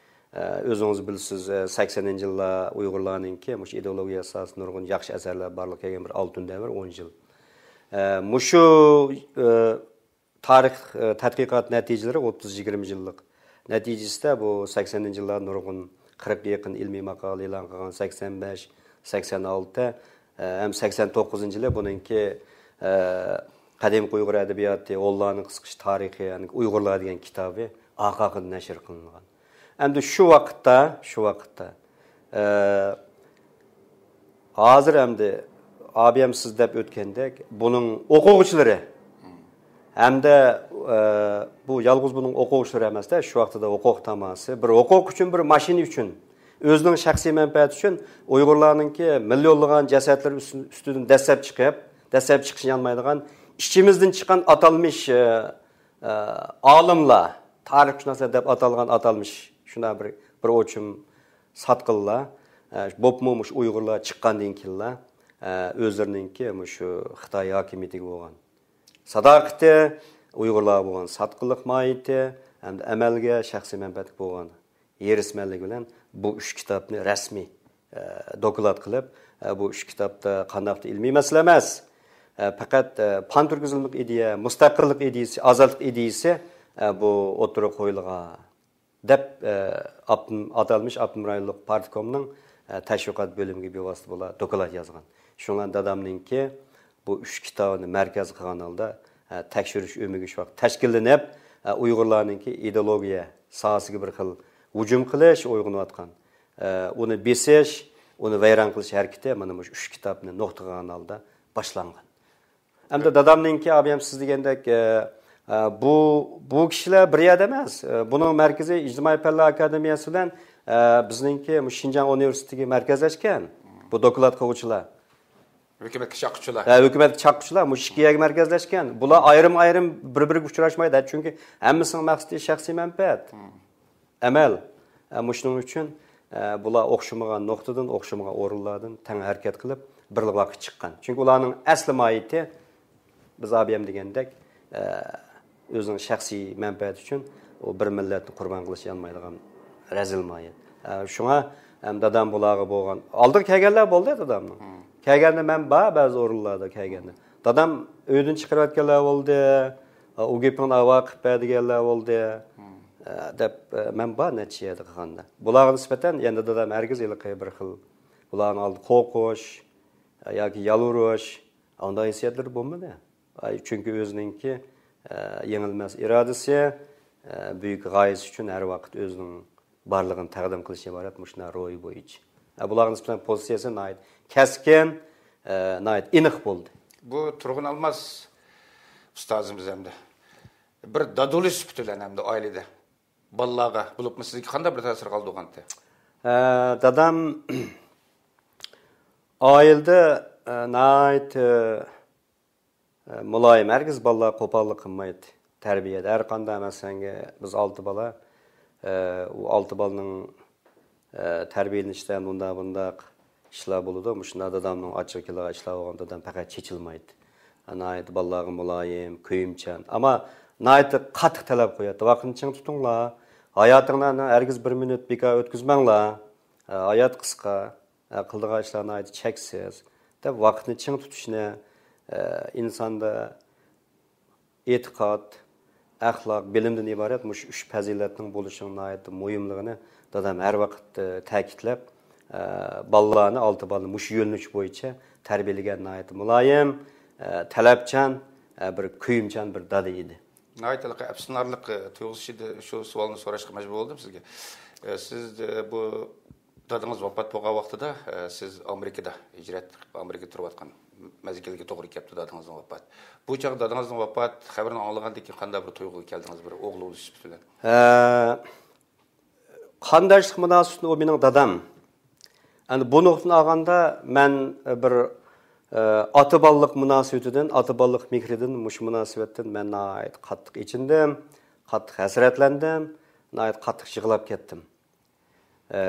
ئە، ئۆزىڭىز بىلىسىز، ئە، سەكسەنىنچى يىللار ئۇيغۇرلارنىڭكى مۇشۇ ئىدېئولوگىيە ساھەسىدە نۇرغۇن ياخشى ئەسەرلەر بارلىققا كەلگەن بىر ئالتۇن دەۋر، ئون يىل. ئە، مۇشۇ، ئە، تارىخ، ئە، تەتقىقات نەتىجىلىرى ئوتتۇز يىگىرمە يىللىق نەتىجىسىدە بۇ سەكسەنىنچى يىللار نۇرغۇن قىرىققا يېقىن ئىلمىي ماقالە ئېلان قىلغان، سەكسەن بەش، سەكسەن ئالتە، ئە، ھەم سەكسەن توققۇزىنچى يىلى بۇنىڭكى، ئە، قەدىمكى ئۇيغۇر ئەدەبىياتى، ھونلارنىڭ قىسقىچە تارىخى، يەنى ئۇيغۇرلار دېگەن كىتابى ئارقا-ئارقىدىن نەشر قىلىنغان. ئەمدى شۇ ۋاقىتتا، شۇ ۋاقىتتا، ئە، ھازىر ئەمدى ئابىيەم سىز دەپ ئۆتكەندەك، بۇنىڭ ئوقۇغۇچىلىرى ھەمدە، ئە، بۇ يالغۇز بۇنىڭ ئوقۇغۇچىلىرى ئەمەستە، شۇ ۋاقتىدا ھوقۇق تاماسى، بىر ھوقۇق ئۈچۈن، بىر ماشىنا ئۈچۈن، ئۆزىنىڭ شەخسىي مەنپەئەتى ئۈچۈن ئۇيغۇرلارنىڭكى مىليونلىغان جەسەتلىرى ئۈستۈن-، ئۈستىدىن دەسسەپ چىقىپ، دەسسەپ چىقىشنى يانمايدىغان ئىچىمىزدىن چىققان ئاتالمىش، ئە، ئە، ئالىملار، تارىخشۇناسلار دەپ ئاتالغان ئاتالمىش شۇنداق بىر، بىر ئوچۇم ساتقىنلار، ئە، بولۇپمۇ مۇشۇ ئۇيغۇرلار چىققاندىن كېيىنلا، ئە، ئۆزلىرىنىڭكى مۇشۇ خىتاي ھاكىمىيىتىگە بولغان ساداقىتى، ئۇيغۇرلارغا بولغان ساتقىنلىق ماھىيىتى ھەمدە ئەمەلگە شەخسىي مەنپەئەتكە بولغان ھېرىسمەنلىكى بىلەن بۇ ئۈچ كىتابنى رەسمىي، ئە، دوكلات قىلىپ، ئە، بۇ ئۈچ كىتابتا قانداقتۇر ئىلمىي مەسىلە ئەمەس، ئە، پەقەت، ئە، پان تۈركىزملىق ئىدىيە، مۇستەقىللىق ئىدىيىسى، ئازادلىق ئىدىيىسى، ئە، بۇ ئوتتۇرىغا قويۇلغان دەپ، ئە، ئاپتون-، ئاتالمىش ئاپتونوم رايونلۇق پارتكومنىڭ، ئە، تەشۋىقات بۆلۈمىگە بىۋاسىتە بولا دوكلات يازغان. شۇڭا دادامنىڭكى بۇ ئۈچ كىتابىنى مەركەز قىلغان ھالدا، ئە، تەكشۈرۈش ئۆمىكى شۇ ۋاقىت تەشكىللىنىپ، ئە، ئۇيغۇرلارنىڭكى ئىدېئولوگىيە ساھەسىگە بىر خىل ھۇجۇم قىلىش، ئويغىنىۋاتقان، ئە، ئۇنى بېسىش، ئۇنى ۋەيران قىلىش ھەرىكىتى مانا مۇشۇ ئۈچ كىتابنى نۇقتا قىلغان ھالدا باشلانغان. ئەمدى دادامنىڭكى، ئابىيام سىز دېگەندەك، ئە، ئە، بۇ، بۇ كىشىلەر بىر يەردە ئەمەس. ئە، بۇنىڭ مەركىزى ئىجتىمائىي پەنلەر ئاكادېمىيەسى بىلەن، ئە، بىزنىڭكى مۇشۇ شىنجاڭ ئۇنىۋېرسىتېتىگە مەركەزلەشكەن. بۇ دوكلات قىلغۇچىلار. ھۆكۈمەتكە چاققۇچىلار. ھە، ھۆكۈمەتكە چاققۇچىلار مۇشۇ ئىككى يەرگە مەركەزلەشكەن. بۇلار ئايرىم-ئايرىم بىر-بىرىگە ئۇچراشمايدۇ. چۈنكى ھەممىسىنىڭ مەقسىتى شەخسىي مەنپەئەت. ئەمەل. ئە، مۇشۇنىڭ ئۈچۈن، ئە، بۇلار ئوخشىمىغان نۇقتىدىن، ئوخشىمىغان ئورۇنلاردىن تەڭ ھەرىكەت قىلىپ، بىرلا ۋاقىت چىققان. چۈنكى ئۇلارنىڭ ئەسلى ماھىيىتى، بىز ئابىيەم دېگەندەك، ئە، ئۆزىنىڭ شەخسىي مەنپەئەتى ئۈچۈن ئۇ بىر مىللەتنى قۇربان قىلىشقا يانمايدىغان رەزىل ماھىيەت. ئە، شۇڭا ھەم دادام بۇلارغا بولغان، ئالدىغا كەلگەنلەر بولدى دادامنىڭ. كەلگەندە مەن بار بەزى ئورۇنلاردا كەلگەندە. دادام ئۆيدىن چىقىرىۋەتكەنلەر بولدى، ئۇ گېپىڭنى ئاۋا قىلىپ بەر دېگەنلەر بولدى. ئە، دەپ، ئە، مەن بار نەچچە يەردە قىلغاندا. بۇلارغا نىسبەتەن يەنە دادام ھەرگىز ھېلىقى بىر خىل، بۇلارنىڭ ئالدىدا قورقۇش، ئە، ياكى يالۋۇرۇش، ئۇنداق ھېسسىياتلىرى بولمىدى. ئاي، چۈنكى ئۆزىنىڭكى، ئە، يېڭىلمەس ئىرادىسى، ئە، بۈيۈك غايىسى ئۈچۈن ھەر ۋاقىت ئۆزىنىڭ بارلىقىنى تەقدىم قىلىشتىن ئىبارەت مۇشۇنداق روھى بويىچە. ئە، بۇلارغا نىسبەتەن پوزىتسىيەسى ناھايىتى كەسكىن، ئە، ناھايىتى ئېنىق بولدى. بۇ تۇرغۇن ئالماس ئۇستازىمىز ئەمدى بىر دادۇلى سۈپىتى بىلەن ئەمدى ئائىلىدە بالىلارغا، بولۇپمۇ سىزگە قانداق بىر تەسىر قالدۇرغانتى؟ ئە، دادام ئائىلىدە، ئە، ناھايىتى، ئە، مۇلايىم، ھەرگىز بالىلارغا قوپاللىق قىلمايتتى. تەربىيەدە ھەر قانداق مەسىلەنگە بىز ئالتە بالا، ئە، ئۇ ئالتە بالىنىڭ، ئە، تەربىيەلىنىشىدە مۇنداق، مۇنداق ئىشلار بولىدۇ. مۇشۇنداق دادامنىڭ ئاچچىقى كېلىدىغان ئىشلار بولغاندا دادام پەقەت چېچىلمايتتى. ناھايىتى بالىلارغا مۇلايىم، كۆيۈمچان. ئەمما ناھايىتى قاتتىق تەلەپ قوياتتى. ۋاقىتنى چىڭ تۇتۇڭلار. ھاياتىڭلارنى ھەرگىز بىر مىنۇت بىكار ئۆتكۈزمەڭلار. ئە، ھايات قىسقا. ئە، قىلىدىغان ئىشلار ناھايىتى چەكسىز، دەپ ۋاقىتنى چىڭ تۇتۇشنى، ئە، ئىنساندا ئېتىقاد، ئەخلاق، بىلىمدىن ئىبارەت مۇشۇ ئۈچ پەزىلەتنىڭ بولۇشىنىڭ ناھايىتى مۇھىملىقىنى دادام ھەر ۋاقىت، ئە، تەكىتلەپ، ئە، بالىلارنى، ئالتە بالىنى مۇشۇ يۆنىلىش بويىچە تەربىيەلىگەن ناھايىتى مۇلايىم، ئە، تەلەپچان، ئە، بىر كۆيۈمچان بىر دادا ئىدى. ناھايىتى ھېلىقى ئەپسۇسلىنارلىق، ئە، تۇيغۇسى ئىچىدە شۇ سوئالنى سوراشقا مەجبۇر بولدۇم سىزگە. ئە، سىز، ئە، بۇ دادىڭىز ۋاپات بولغان ۋاقتىدا، ئە، سىز ئامېرىكىدا ھىجرەت قىلىپ، ئامېرىكىدا تۇرۇۋاتقان مەزگىلگە توغرا كەپتۇ دادىڭىزنىڭ ۋاپات. بۇ چاغدا دادىڭىزنىڭ ۋاپات خەۋىرىنى ئاڭلىغاندىن كېيىن قانداق بىر تۇيغۇغا كەلدىڭىز، بىر ئوغۇل بولۇش سۈپىتى بىلەن؟ ئە، قانداشلىق مۇناسىۋىتىنى ئۇ مېنىڭ دادام. ئەمدى بۇ نۇقتىدىن ئالغاندا، مەن بىر، ئە، ئاتا-بالىلىق مۇناسىۋىتىدىن، ئاتا-بالىلىق مېھرىدىن، مۇشۇ مۇناسىۋەتتىن مەن ناھايىتى قاتتىق ئېچىندىم، قاتتىق ھەسرەتلەندىم، ناھايىتى قاتتىق يىغلاپ كەتتىم. ئە،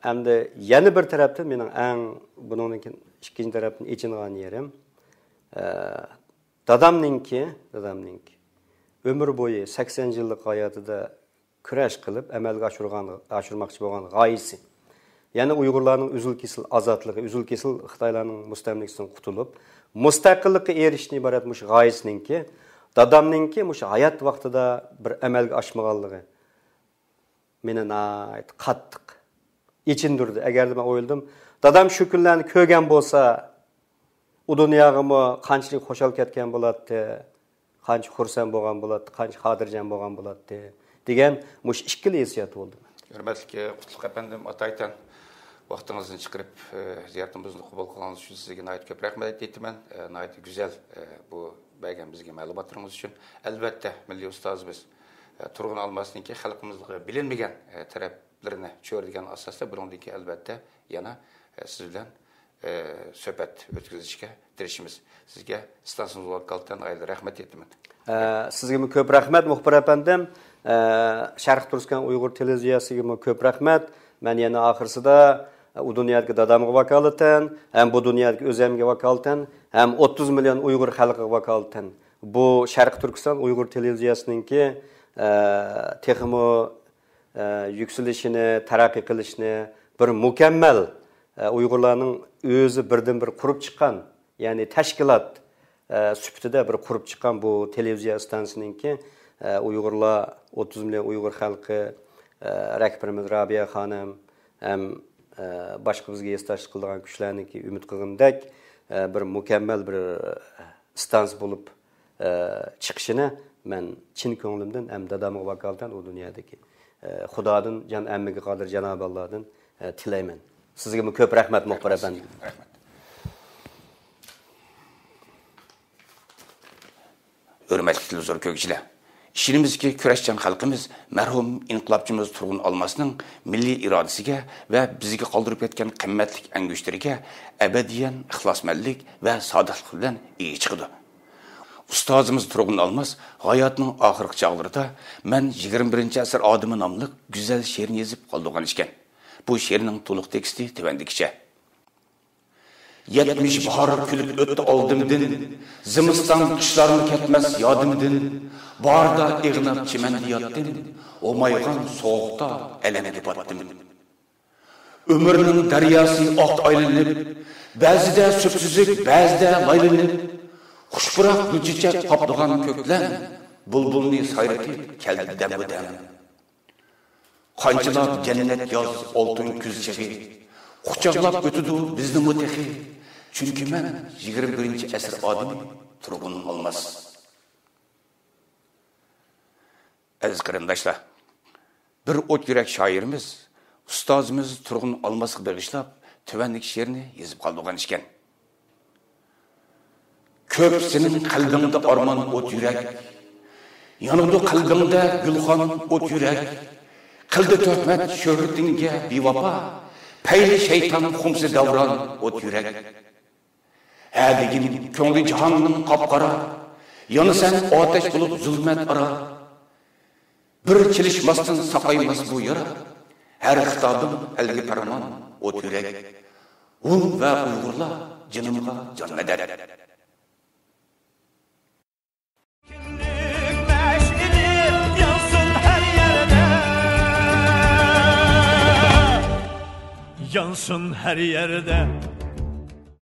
ئەمدى يەنە بىر تەرەپتىن مېنىڭ ئەڭ بۇنىڭدىن كېيىن ئىككىنچى تەرەپتىن ئېچىنغان يېرىم، ئە، دادامنىڭكى، دادامنىڭكى ئۆمۈر بويى سەكسەن يىللىق ھاياتىدا كۈرەش قىلىپ ئەمەلگە ئاشۇرغان، ئاشۇرماقچى بولغان غايىسى. يەنى ئۇيغۇرلارنىڭ ئۈزۈل-كېسىل ئازادلىقى، ئۈزۈل-كېسىل خىتايلارنىڭ مۇستەملىكىسىدىن قۇتۇلۇپ، مۇستەقىللىققا ئېرىشىشتىن ئىبارەت مۇشۇ غايىسىنىڭكى، دادامنىڭكى مۇشۇ ھايات ۋاقتىدا بىر ئەمەلگە ئاشمىغانلىقى مېنى ناھايىتى قاتتىق ئېچىندۈردى. ئەگەردە مەن ئويلىدىم، دادام شۇ كۈنلەرنى كۆرگەن بولسا، ئۇ دۇنياغىمۇ قانچىلىك خۇشال كەتكەن بولاتتى، قانچە خۇرسەن بولغان بولاتتى، قانچە خاتىرجەم بولغان بولاتتى، دېگەن مۇشۇ ئىككىلا ھېسسىيات بولدى. ھۆرمەتلىك قۇتلۇق ئەپەندىم، ئاتايتەن، ۋاقتىڭىزنى چىقىرىپ، ئە، زىيارىتىمىزنى قوبۇل قىلغىنىڭىز ئۈچۈن سىزگە ناھايىتى كۆپ رەھمەت ئېيتىمەن. ئە، ناھايىتى گۈزەل، ئە، بۇ بەرگەن بىزگە مەلۇماتلىرىڭىز ئۈچۈن. ئەلۋەتتە، مىللىي ئۇستازىمىز، ئە، تۇرغۇن ئالماسنىڭكى خەلقىمىزغا بىلىنمىگەن، ئە، تەرەپلىرىنى چۆرىدىگەن ئاساستا، بۇنىڭدىن كېيىن ئەلۋەتتە يەنە، ئە، سىز بىلەن، ئە، سۆھبەت ئۆتكۈزۈشكە تىرىشىمىز. سىزگە ئىستانسىمىز ۋاكالىتەن ئايرىل رەھمەت ئېيتىمەن. ئە، سىزگىمۇ كۆپ رەھمەت، مۇخبىر ئەپەندىم. ئە، شەرقىي تۈركىستان ئۇيغۇر تېلېۋىزىيەسىگىمۇ كۆپ رەھمەت. مەن يەنە ئاخىرسىدا، ئە، ئۇ دۇنيادىكى دادامغا ۋاكالىتەن، ھەم بۇ دۇنيادىكى ئۆزەمگە ۋاكالىتەن، ھەم ئوتتۇز مىليون ئۇيغۇر خەلقىگە ۋاكالىتەن بۇ شەرقىي تۈركىستان ئۇيغۇر تېلېۋىزىيەسىنىڭكى، ئە، تېخىمۇ، ئە، يۈكسىلىشىنى، تەرەققىي قىلىشىنى بىر مۇكەممەل، ئە، ئۇيغۇرلارنىڭ ئۆزى بىردىنبىر قۇرۇپ چىققان، يەنى تەشكىلات، ئە، سۈپىتىدە بىر قۇرۇپ چىققان بۇ تېلېۋىزىيە ئىستانسىسىنىڭكى، ئە، ئۇيغۇرلار، ئوتتۇز مىليون ئۇيغۇر خەلقى، ئە، رەھبىرىمىز رابىيە خانىم ھەم، ئە، باشقا بىزگە ھېسداشلىق قىلىدىغان كۈچلەرنىڭكى ئۈمىد قىلغىنىدەك، ئە، بىر مۇكەممەل بىر ئىستانسا بولۇپ، ئە، چىقىشىنى مەن چىن كۆڭلۈمدىن ھەم دادامغا ۋاكالىتەن ئۇ دۇنيادىكى، ئە، خۇدادىن، جان ئەممىگە قادىر جانابى ئاللادىن، ئە، تىلەيمەن. سىزگىمۇ كۆپ رەھمەت، مۇخبىر ئەپەندى. رەھمەت. ھۆرمەتلىك تېلېۋىزور كۆرگۈچىلەر! ئىشىنىمىزكى، كۈرەشچان خەلقىمىز مەرھۇم ئىنقىلابچىمىز تۇرغۇن ئالماسنىڭ مىللىي ئىرادىسىگە ۋە بىزگە قالدۇرۇپ كەتكەن قىممەتلىك ئەڭگۈشتىرىگە ئەبەدىيەن ئىخلاسمەنلىك ۋە سادىقلىق بىلەن ئىگە چىقىدۇ. ئۇستازىمىز تۇرغۇن ئالماس ھاياتىنىڭ ئاخىرقى چاغلىرىدا، مەن يىگىرمە بىرىنچى ئەسىر ئادىمى ناملىق گۈزەل شېئىرنى يېزىپ قالدۇرغان ئىكەن. بۇ شېئىرنىڭ تولۇق تېكىستى تۆۋەندىكىچە. يەتمىش باھار كۈلۈپ ئۆتتى ئالدىمدىن، زىمىستان قىشلارمۇ كەتمەس يادىمدىن. باھاردا ئېغىناپ چىمەندە ياتتىم، ھومايغان سوغۇقتا ئەلەمگە پاتتىم. ئۆمۈرنىڭ دەرياسى ئاقتى ئايلىنىپ، بەزىدە سۈپسۈزۈك، بەزىدە لايلىنىپ، خۇش پۇراق گۈل چېچەك قاپلىغان كۆكلەم، بۇلبۇلنى سايرىتىپ كەلدى دەممۇ دەم. قانچىلاپ جەننەت ياز ئالتۇن كۈز چېغى، قۇچاقلاپ ئۆتىدۇ بىزنىمۇ تېخى. چۈنكى مەن يىگىرمە بىرىنچى ئەسىر ئادىمى تۇرغۇن ئالماس. ئەزىز قېرىنداشلار، بىر ئوت يۈرەك شائىرىمىز، ئۇستازىمىز تۇرغۇن ئالماسقا بېغىشلاپ تۆۋەندىكى شېئىرنى يېزىپ قالدۇرغان ئىكەن. كۆپ سېنىڭ قەلبىڭدە ئارمان ئوت يۈرەك، يانىدۇ قەلبىڭدە گۈلخان ئوت يۈرەك. قىلدى تۆھمەت شۆھرىتىڭگە بىۋاپا، پەيلى شەيتان خۇمسى دەۋران ئوت يۈرەك. ھە دېگىن كۆڭلى جاھاننىڭ قاپقارا، يانىسەن ئاتەش بولۇپ زۇلمەت ئارا. بىر چېلىشماستىن ساقايماس بۇ يارا، ھەر خىتابىڭ ئەلگە پەرمان ئوت يۈرەك. ھۇن ۋە ئۇيغۇرلار جېنىمغا جان مەدەت. كىملىك مەشئىلى يانسۇن ھەر يەردە. يانسۇن ھەر يەردە.